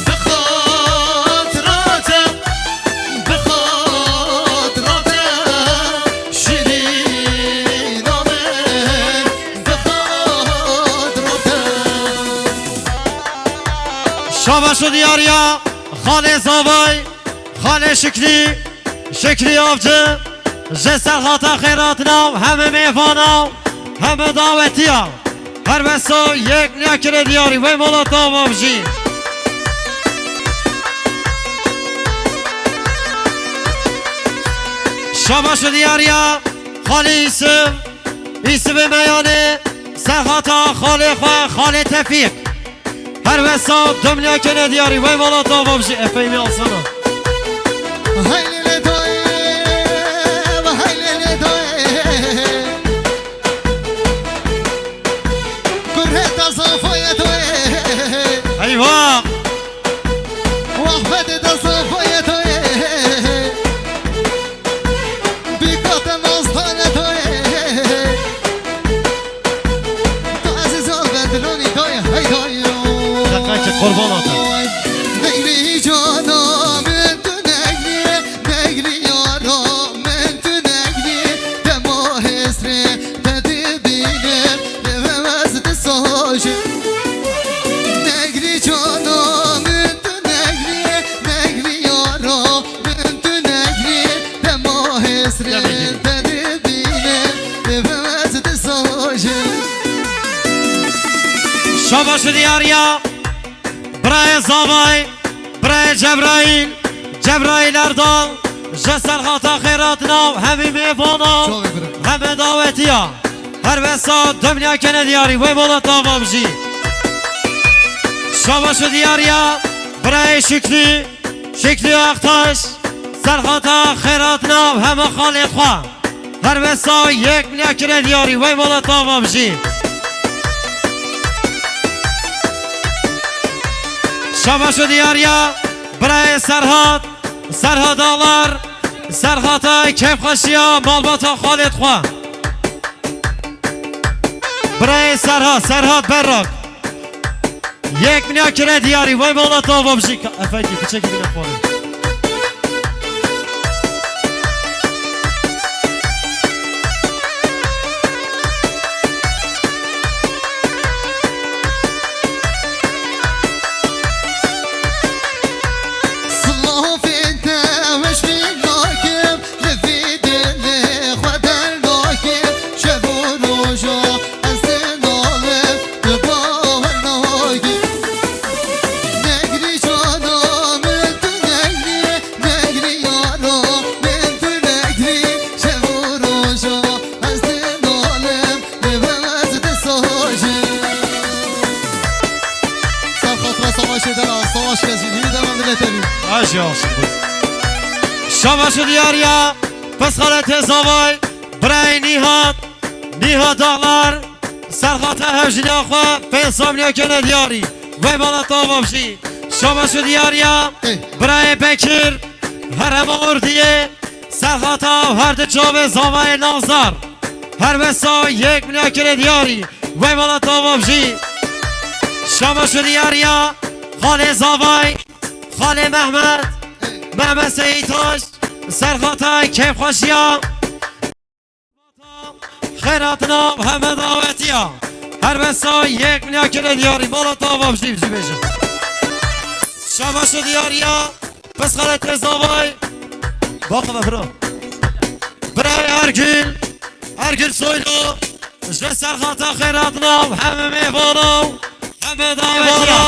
Bi xatirate, bi xatirate, şirîna min, bi xatirate. Şabaş û diyariya Xalê Zavay, Xalê Şikrî, Şikrî Avcı, ji serhata xêratina û heme mêvana û heme dawetiya. Her wesa yek niyakire diyarî. Wey mala tava bijî. Şabaş û diyariya Xalê Îsif, Îsifê Meyanê, serhata xalê xwe, Xalê Tefîq. Her wesa dumniya kene diyarî. Wey mala tava bijî. Efeyî me asana. Hey lê lê doyê, hey lê lê doyê. Kurê te zafayê doyê. Eyvah. Wahbetê te zafayê doyê. Bîkate mastane doyê. Tu ezîz ol bedilonî doyê, hey doyê. Deqekê qurbana te. Negrî cana min tu negrî, negrî yara min tu negrî. Dema hêsrê te dibînim, lê me ez disajim. Negrî cana min tu negrî, negrî yara min tu negrî, dema hêsrê te dibînim, lê me ez disajim. Şabaş û diyariya birayê Zavay, birayê Cebraîl, Cebraîl Erdal, ji serhata xêratina û hemî mêvana, çavê birim, heme dawetiya. Her wesa dumniya kene diyarî. Wey mala tava bijî. Şabaş û diyariya birayê Şükrî, Şükrî Aktaş, serhata xêratina û heme xalê xwe. Her wesa yek niyakire diyarî. Wey mala tava bijî. Şabaş û diyariya birayê Serhat, Serhat Dağlar, Serhata keyfxweşiya malbata Xalê xwe. Birayê Serhat, Serhat Berrak. Yek minya kire diyarî, vay mala tava bijî. Efendî, piçekî bîne xwarê. Silavên te weş bî nakim, li vî dilê xwe dernakim, şev û roja ez dinalim, tu bawer nakim. Negrî cana min, tu negrî, negrî yara min, tu negrî, şev û roja ez dinalim, li we ez disajim. Ser xatira savaşê dela, savaş kezî, nî devam dile tevî. Aşk olsun. Şabaş û diyariya, pes xaletê zavay, birayê Nîhat, Nîhat Dağlar, Serhata hevjîna xwe, pênc samîna kene diyarî. Vay mala tava bijî. Şabaş û diyariya, Ê. Birayê Bekir, herema Urdiyê, Serhata her di çavê zavayê Nazar. Her wesa yek minya kire diyarî. Vay mala tava bijî. Şabaş û diyariya, Xalê Zavay, Xalê Mehmet, Mehmet Seyîtaş, Serhata keyfxweşiya. Xêr hatina heme dawetiya. Her wesa yek minya kire diyarî. Mala tava bijî, bijî bêjin. Şabaş û diyariya, pes xaletê zavay. Bakma bro. Birayê Ergül, Ergül Soylu. Ji Serhata xêr hatina heme mêvana. Heme dawetiya.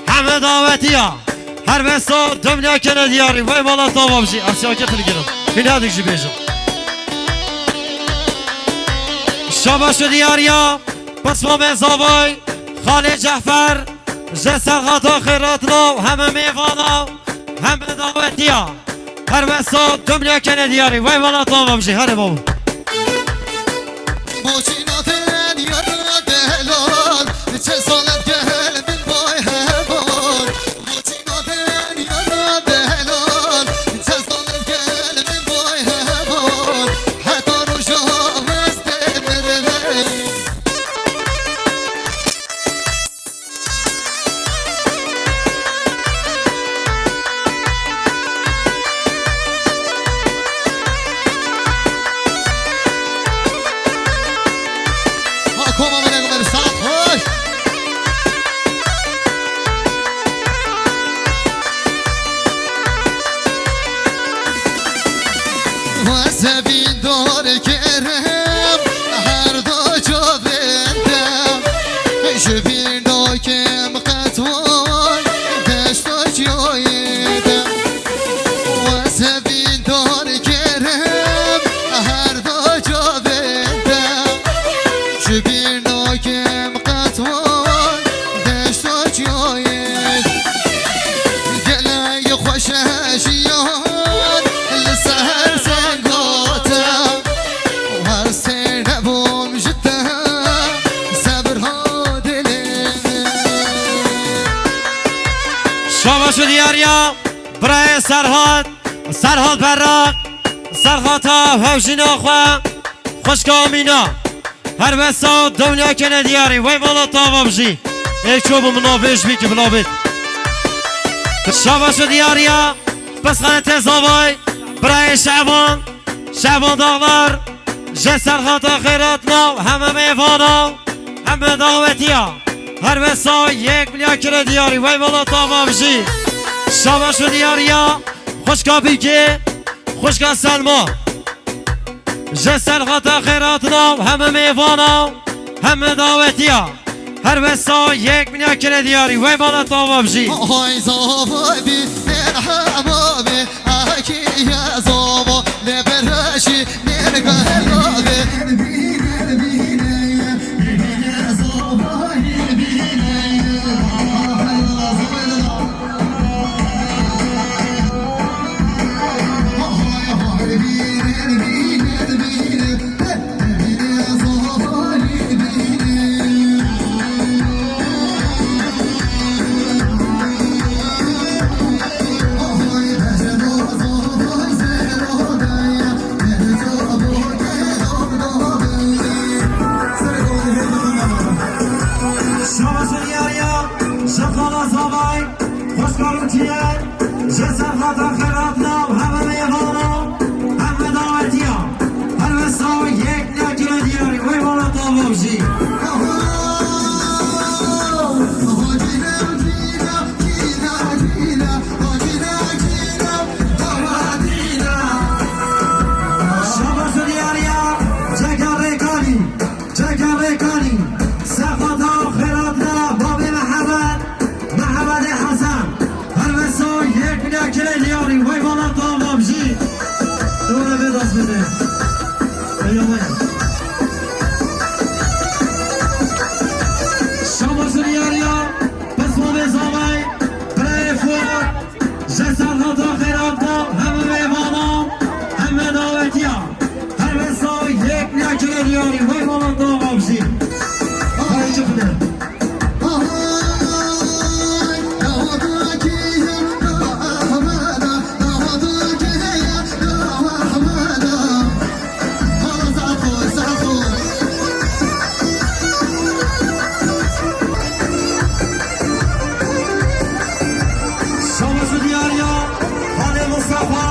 Heme dawetiya. Her wesa du minya kene diyarî. Vay mala tava bijî. Ev siyakê tu digirim. Hîna dik jî bêjim. Şabaş û diyariya. Pismamê zavay. Xalê Cefer. Ji Serhata xêr hatina heme mêvana. Heme dawetiya. Her wesa du minya kene diyarî. Vay mala tava bijî. Here babo. Boçîna te diyar delal, çend salet gel min bay heval. Boçîna te diyar delal, çend salet gel min bay heval. Heta roja ez dê mirivê. Ha, koma min ego min saet xweş. Wese vîndar kerim her da çavên te. Ji vîr nakim qet wan deşta çiyayê te. Wese vîndar kerim her da çavên te. Ji vîr nakim qet wan deşta çiyayê te. Gelek xweş e jiyan li ser sengate. Her sêr nebûm ji te, sebir ha dilê min. Şabaş û diyariya, birayê Serhat, Serhat Berrak, Serhata hevjîna xwe, xwişka Amîna. Her wesa dewniya kene diyarî. Wey mala tava bijî. Ê ço bi min navêj bî ki bila bêt. Şabaş û diyariya. Pisxanetê zavay. Birayê Şeban. Şeban Dağlar. Ji Serhata xêr hatina. Heme mêvana. Heme dawetiya. Her wesa yek milya kire diyarî. Wey mala tava bijî. Şabaş û diyariya. Xwişka Bîkê. Xwişka Selma. Ji Serhata xêr hatina, heme mêvana, heme dawetiya. Her wesa yek milya kire diyarî. Wey mala tava bijî. Hay zava bi merhaba bi, aki ya zava, le beraşi, merhaba bi. Xêrat nav heme mêvana, heme dawetiya. Her wesa yek nekire diyarî, wey vala tava jî. Şabaş û diyariya, Cegarê Kanî. Çeka Rêkanî, sefata xêratna babê Mihemed, Mihemedê Hesen. Her wesa yek milyar kire diyarî, wey vala tamam jî. Dore vê dest bide. Eyvallah. Şabaş diyariya, pismamê zavay, birayê Fuat. Ji serhata xêrata heme mêvana, heme dawetiya. Her wesa yek nekire diyarî, wey vala dava bijî. Hay çi bide. Şabaş û diyariya Halê Mustafa,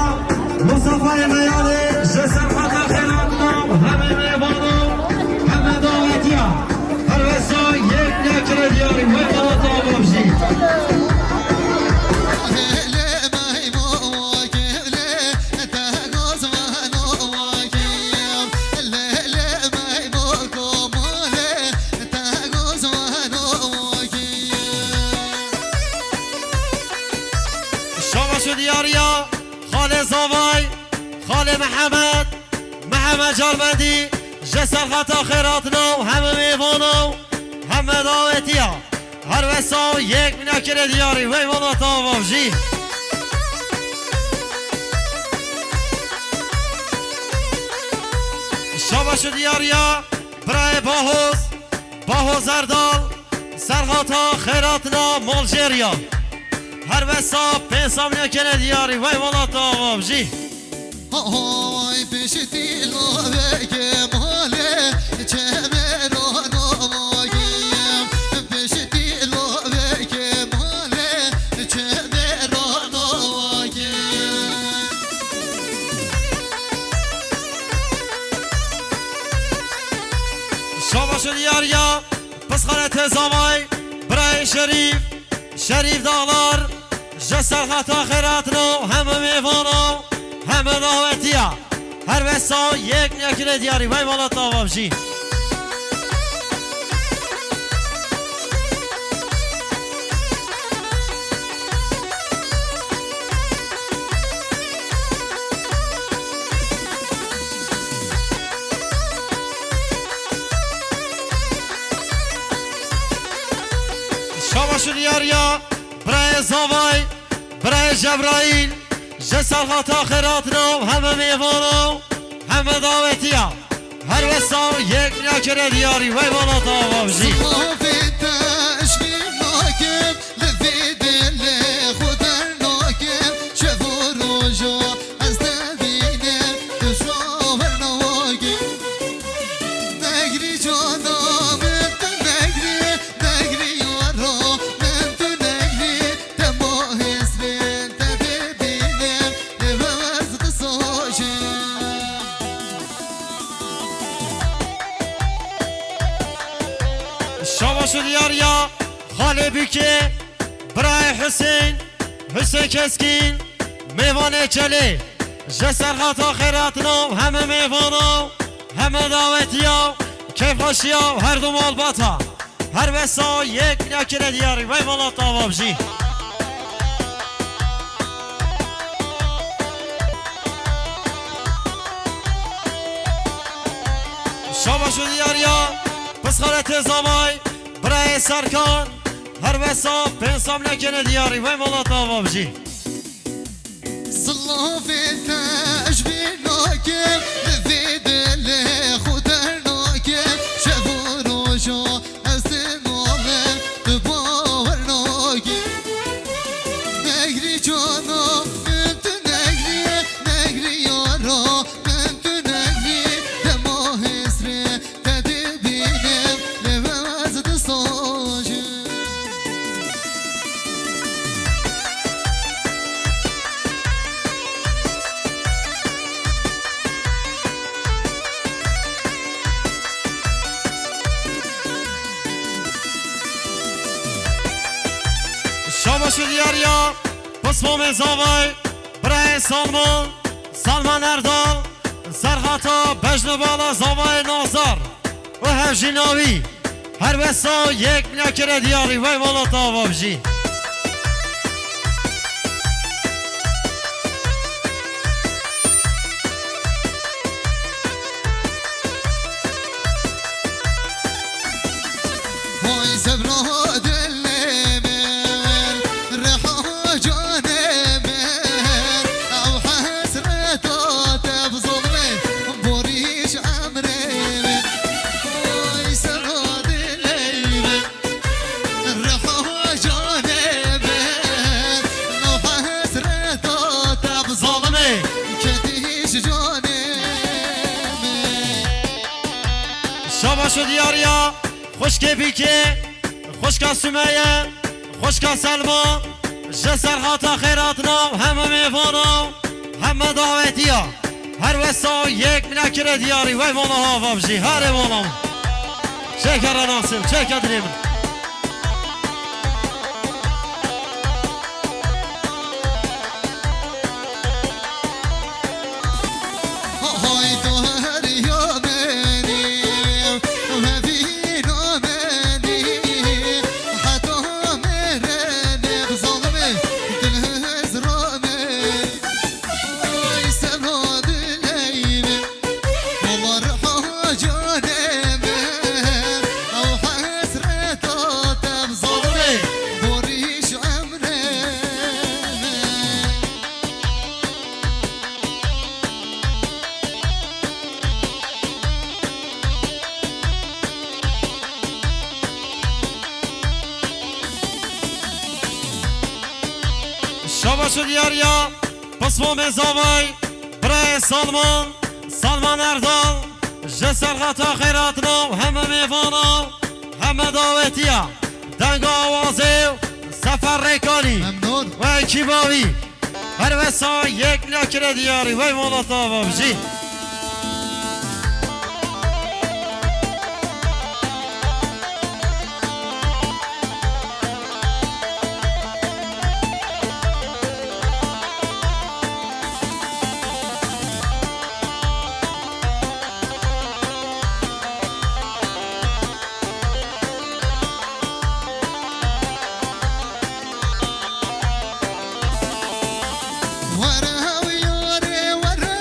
Mustafayê Meyalê, ji serhata xêratna heme mêvana, heme dawetiya. Her wesa yek nekire diyarî, wey vala dava bijî. Şabaş û diyariya, Xalê Zavay, Xalê Mihemed, Mihemed Carmendî, ji serhata xêratna û heme mêvana û heme dawetiya. Her wesa yek milyar kire diyarî, wey vala tava bijî. Şabaş û diyariya, birayê Bahoz, Bahoz Erdal, serhata xêratna maljeriya. Her wesa pênc sed milyar kire diyarî, wey vala tava bijî. Hay piştî lavekê malê çemera navakê. Piştî lavekê malê çemera navakê. Şabaş û diyariya, Pisxanetê Zavay, birayê Şerîf, Şerîf Dağlar, ji serhata xêratna û heme mêvana û heme dawetiya. Her wesa yek nekire diyarî, wey vala tava bijî. Şabaş û diyariya, birayê Zavay, birayê Cebraîl, ji serhata xêratna û heme mêvana û heme dawetiya. Her wesa yek milyar kire diyarî, wey vala tava bijî. Slavê te ji bîr nakim, li vê dilê xwe dernakim, şev û roja ez te bînim, tu ji ber nakim. Negrî cana min, tu negrî, negrî yara min, tu negrî, dema hêsrên te bibînim, lê ez disoşim. Şabaş û diyariya Xalê Bûkê, birayê Husên, Husên Keskîn, mêvanê Çelê, ji serhata xêratna û heme mêvana û heme dawetiya û kêfxweşiya û her du malbata. Her wesa yek milyar kire diyarî, wey vala tava bijî. Şabaş û diyariya, Pisxanetê Zavay, birayê Serkan, her wesa pênc sed milyar kire diyarî, wey vala tava bijî. Slavê te ji bîr nakim, li vê dilê xwe dernakim, şev û roja ez di nalim, tu bawer nakim. Negrî cana min, tu negrî, negrî yara min, tu negrî, dema hêsrê te dibînim, lê ez disoşim. Şu diyariya Pismamê Zavay, birayê Salman, Salman Erdal, serhata bejn û bala Zavayê Nazar û hevjîna wî. Her wesa yek mîna kire diyarî, wey mala te ava bijî. Vay zevra dilê min, reha canê min, ew hesreta te bi zilmê, borî ji emrê min. Vay zevra dilê min, reha canê min, ew hesreta te bi zilmê, ketî ji canê min. Şabaş û diyariya xwişkê Bîkê, xwişka Sumeye, xwişka Selma, ji serhata xêr hatina û heme mêvana û heme dawetiya. Her wesa yek mîna kire diyarî, wey mala ava bijî, herê mala min. Çêke Renasil, çêke dilê min. Hay to heriya menî, hevîna menî, heta mêrenê bi zilmê, dil hizra menî. Ay sevra dilê min, wala reha canê min, ew hesreta te bi zilmê, borî ji emrê min. Şabaş û diyariya Pismamê Zavay, birayê Salman, Salman Erdal, ji serhata xêr hatina û heme mêvana û heme dawetiya. Denga awazê û Sefer Rêkanî Memnun. Û ekîba wî. Her wesa yek mîna kire diyarî, wey mala te ava bijî. Were ew yarê were,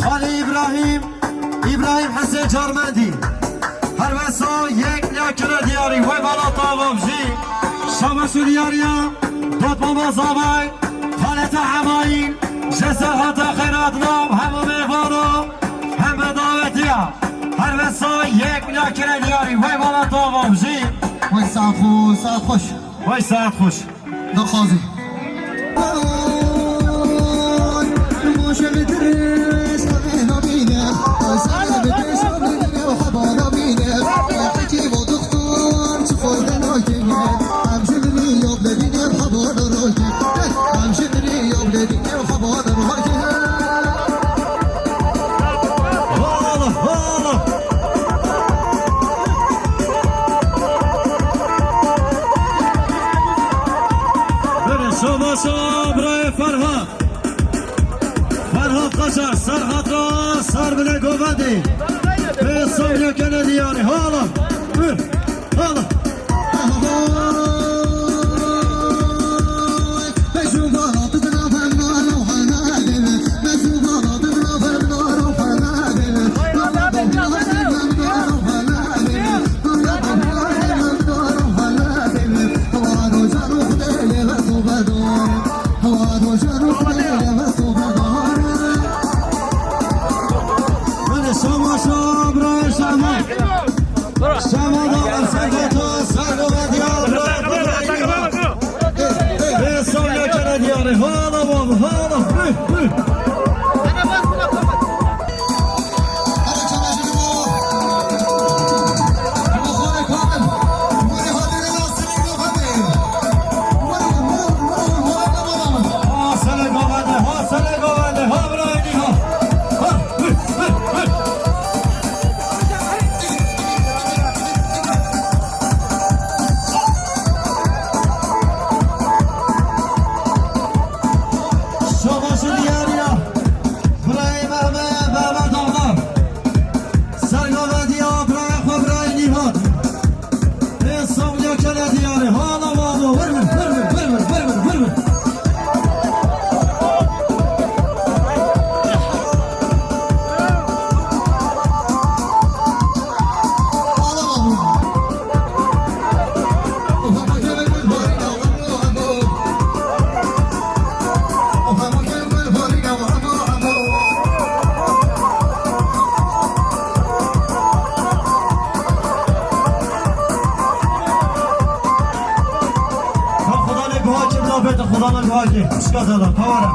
Xalê Îbrahîm, Îbrahîm Hesên Carmendî. Her wesa yek ya kire diyarî, wey bala tava jî. Şabaş û diyariya Dotmama Zavay, Xaleta Hemayîn, ji Serhata Xeyrat nav hemû mêvano, hemû davetiya. Her wesa yek ya kire diyarî, wey bala tava jî. Wey saet xweş, saet xweş. Wey saet xweş. Daxwazî. Vala, vala. Bere şabaşa birayê Ferhat. Ferhat Qacar, Serhat ra sar bile govendê. Pê Sonya kene diyarî. Hala. Hı. Hala. Şama, şama, birayê şama. Şama da Ersan Xeto, Sergo ve Diyar, birayê xwe, birayê Nîhat. Ê, Sonya kene diyarê. Hala baba, hala. Hü, hü. Ha, sele govende, ha, sele govende, ha, birayê Nîhat. Ha, hü, hü, hü. Şabaşi diyariya. Birayê Mehmet, Mehmet Ağlar. Sergavediya birayê xwe, birayê Nîhat. Ê Sonya kene diyarê. Hala babo. Vir vir, vir vir, vir vir, vir vir, vir vir. Xudanê guha kê bila bête, Xudanê guha kê. Pişka zada, pawara.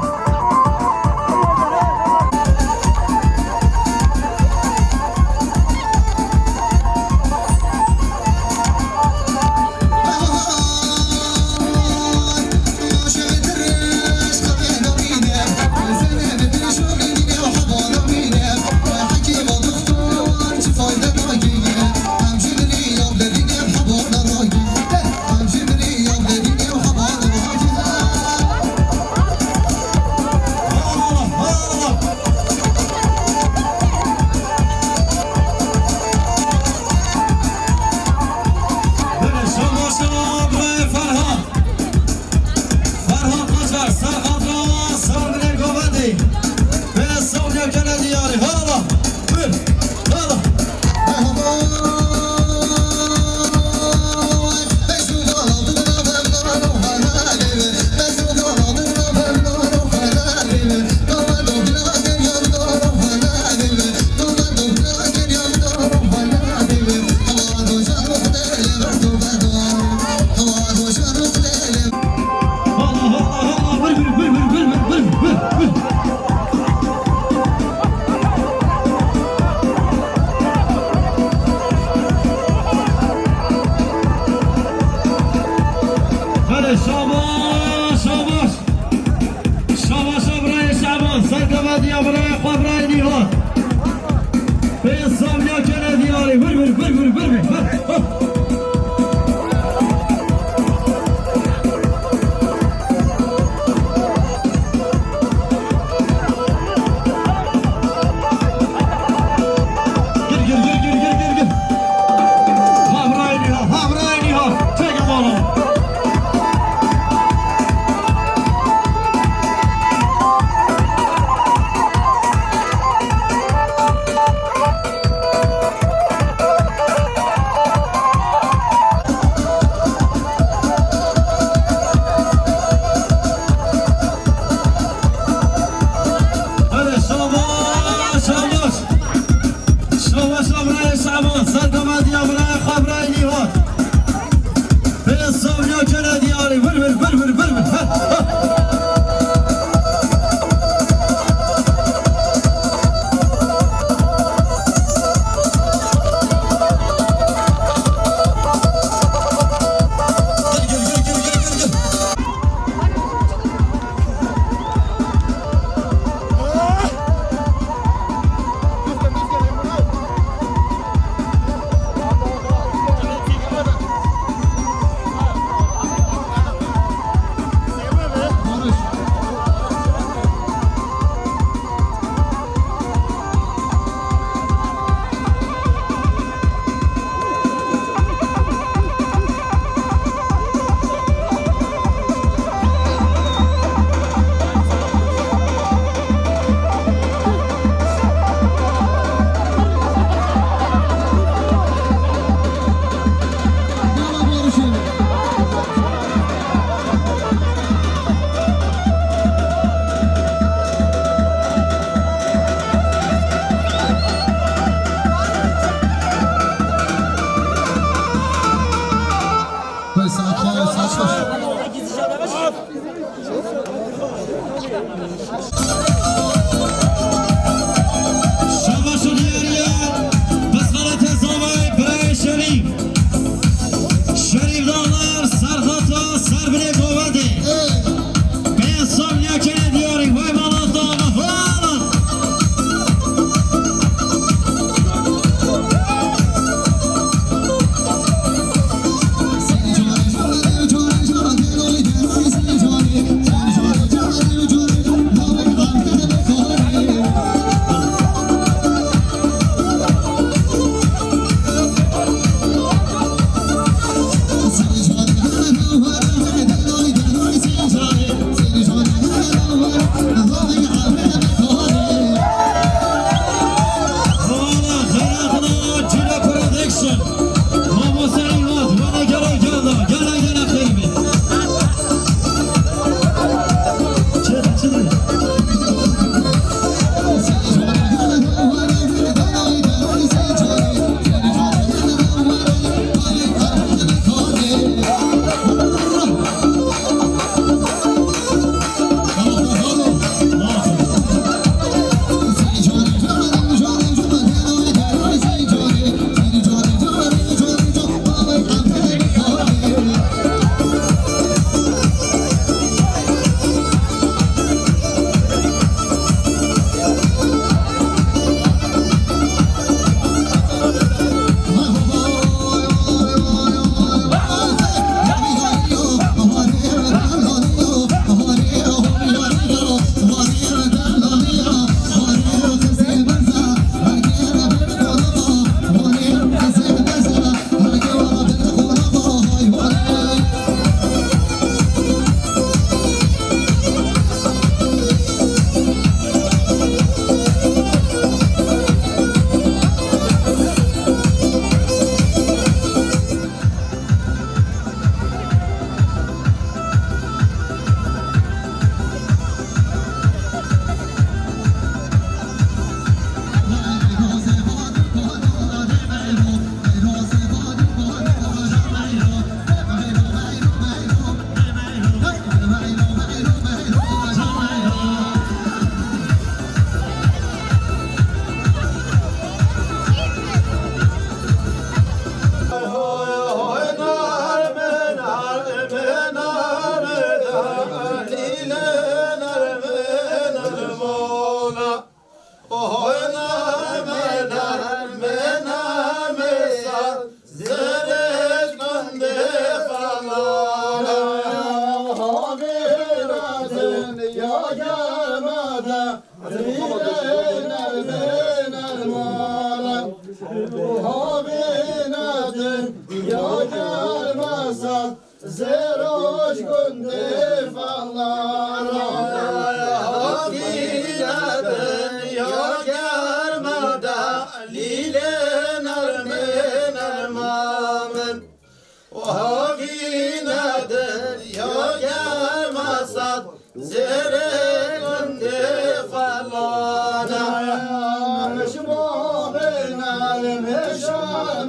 Serkeftiya birayê xwe, birayê Nîhat. Pê Sewriya Cenediyarî. Wir, wir, wir, wir, wir, wir.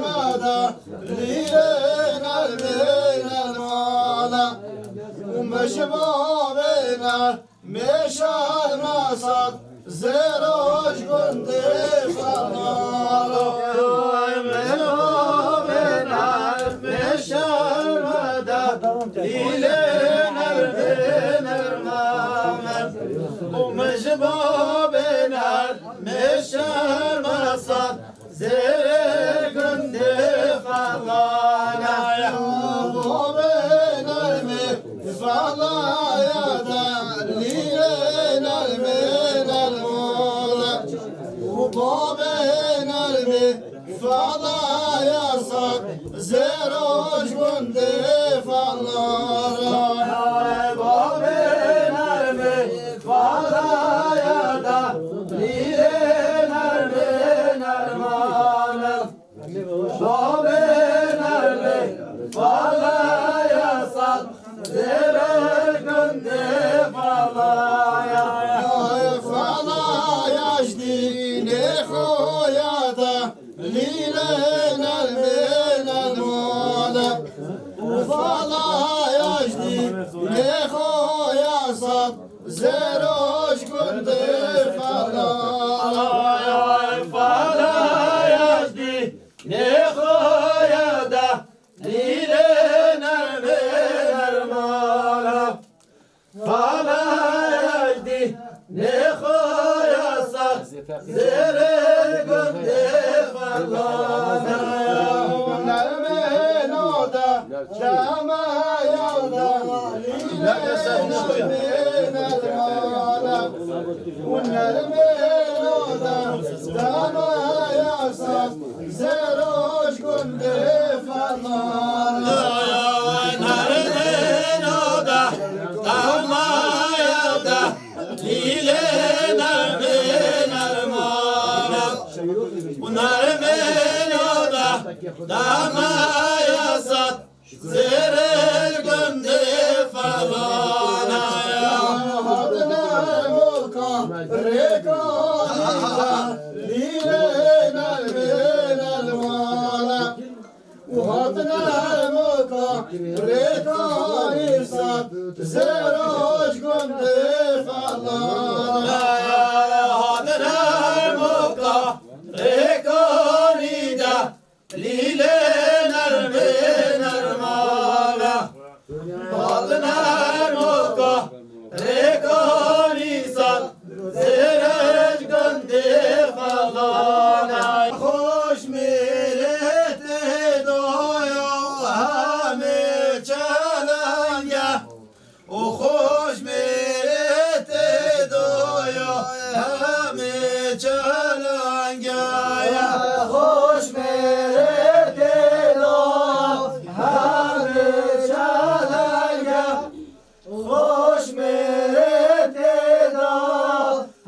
Mada lîlê nermê nermala û me ji bavê ner mêşe mesat zêroj gundê fermala. Me ji bavê ner mêşe mada lîlê nermê nermala û me ji bavê ner mêşe mesat Zêrê gundê Falana ya, babê nermê Falaya da, lîlê nermê nermala. Û babê nermê Falaya sat, zêroj gundê Falana ya, babê nermê Falaya da, lîlê nermê nermala. Babê nermê Falaya sat, zêrê gundê Falaya. Ay Falaya ji dînê xwe ya da, lîlê nermê nermala. Û Falaya ji dînê xwe ya sat, zêroj gundê Falaya. Ay Falaya ji dînê xwe ya da, lîlê nermê nermala. Falaya ji dînê xwe ya sat, zêrê gundê Falana ya. Nermê no da, dama ya da, lîlê nermê nermala. Û nermê no da, dama ya sat, zêroj gundê Falana. Nermê no da, dama ya da, lîlê nermê nermala. Û nermê no da, dama ya sat, zêrê gundê Falana ya. Hatine moka rêka nîda, lîlê nermê nermala. Û hatine moka rêka nîsat, zêroj gundê Falana ya. Hatine moka rêka nîda, lîlê nermê nermala. Hatine moka rêka nîsat, zêrê gundê Falana. Xoş mêrê tê do ya hemê çelenge. Û xoş mêrê tê do ya hemê çelenge. Xoş mêrê tê do hemê çelenge. Xoş mêrê tê do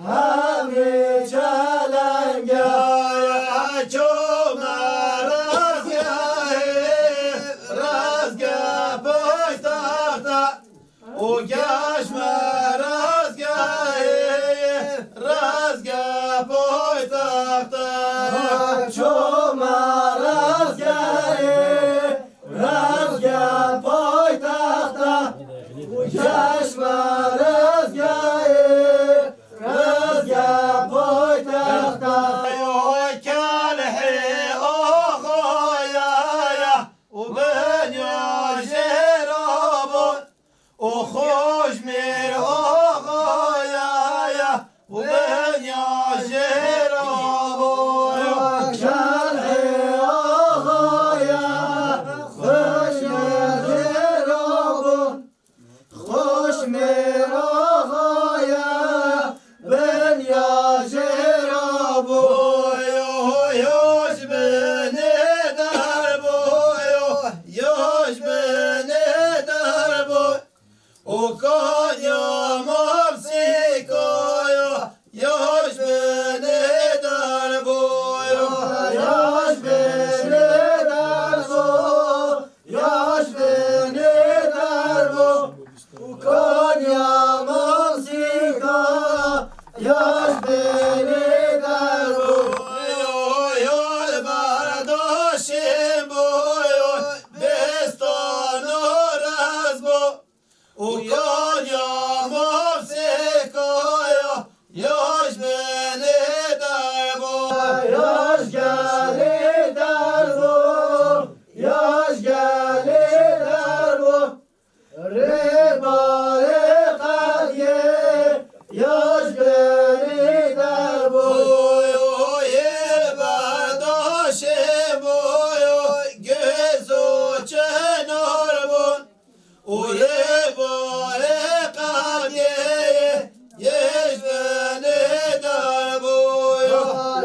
hemê çelenge. Ço me razgehê, razgeh paytexta. Û geş me razgehê, razgeh paytexta. Ço me razgehê, razgeh paytexta. Û geş me razgehê, razgeh paytexta. Yo kelhê axaya ya, û benya jêra bû. Û xoş mêr axaya ya, û benya jêra bû. Şerhê axaya, xoş mêr jêra bû. Xoş mêr axaya, benya jêra bû. Yo, yo, ji binê der bû, yo, yo, ji binê der bû. Û kanya mamsîka ya, ya ji binê der bû, ya, ya ji binê der bû, ya ji binê der bû. Û kanya mamsîka ya ji binê der bû. Yo, yo, li berda Yaş gelê derbo, yaş gelê derbo. Rêbarê qediyê, yaş gelê derbo. Boyo yê berdaşê boyo, gözo çenar bun. Û yê barê qediyê, yê ji benê derboyo.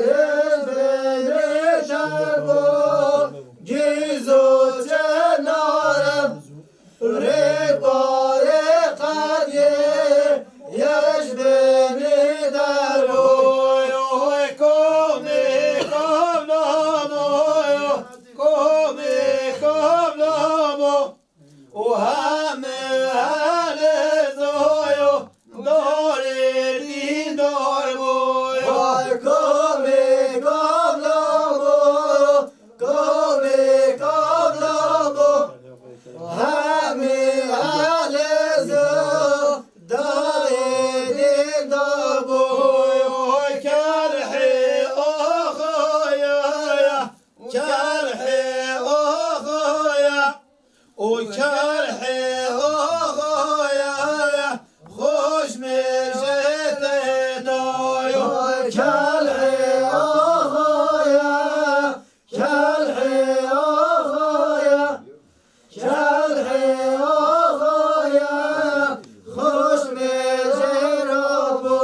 Yê ji benê derbo, gîzo çenarim. Rê barê qediyê, yê ji benê derboyo. Komê kavlamoyo, komê kavlamo. û hemê helê zoyo, darê dîndar boyo. Vay komê kavlamo, komê kavlamo. Hemê helê zo, darê dîndar boyo. Kerhê oxoya, kerhê oxoya. û kerhê oxoya, xweş mêjê te dayo. Kerhê oxoya, kerhê oxoya, kerhê oxoya, xweş mêjê rabû.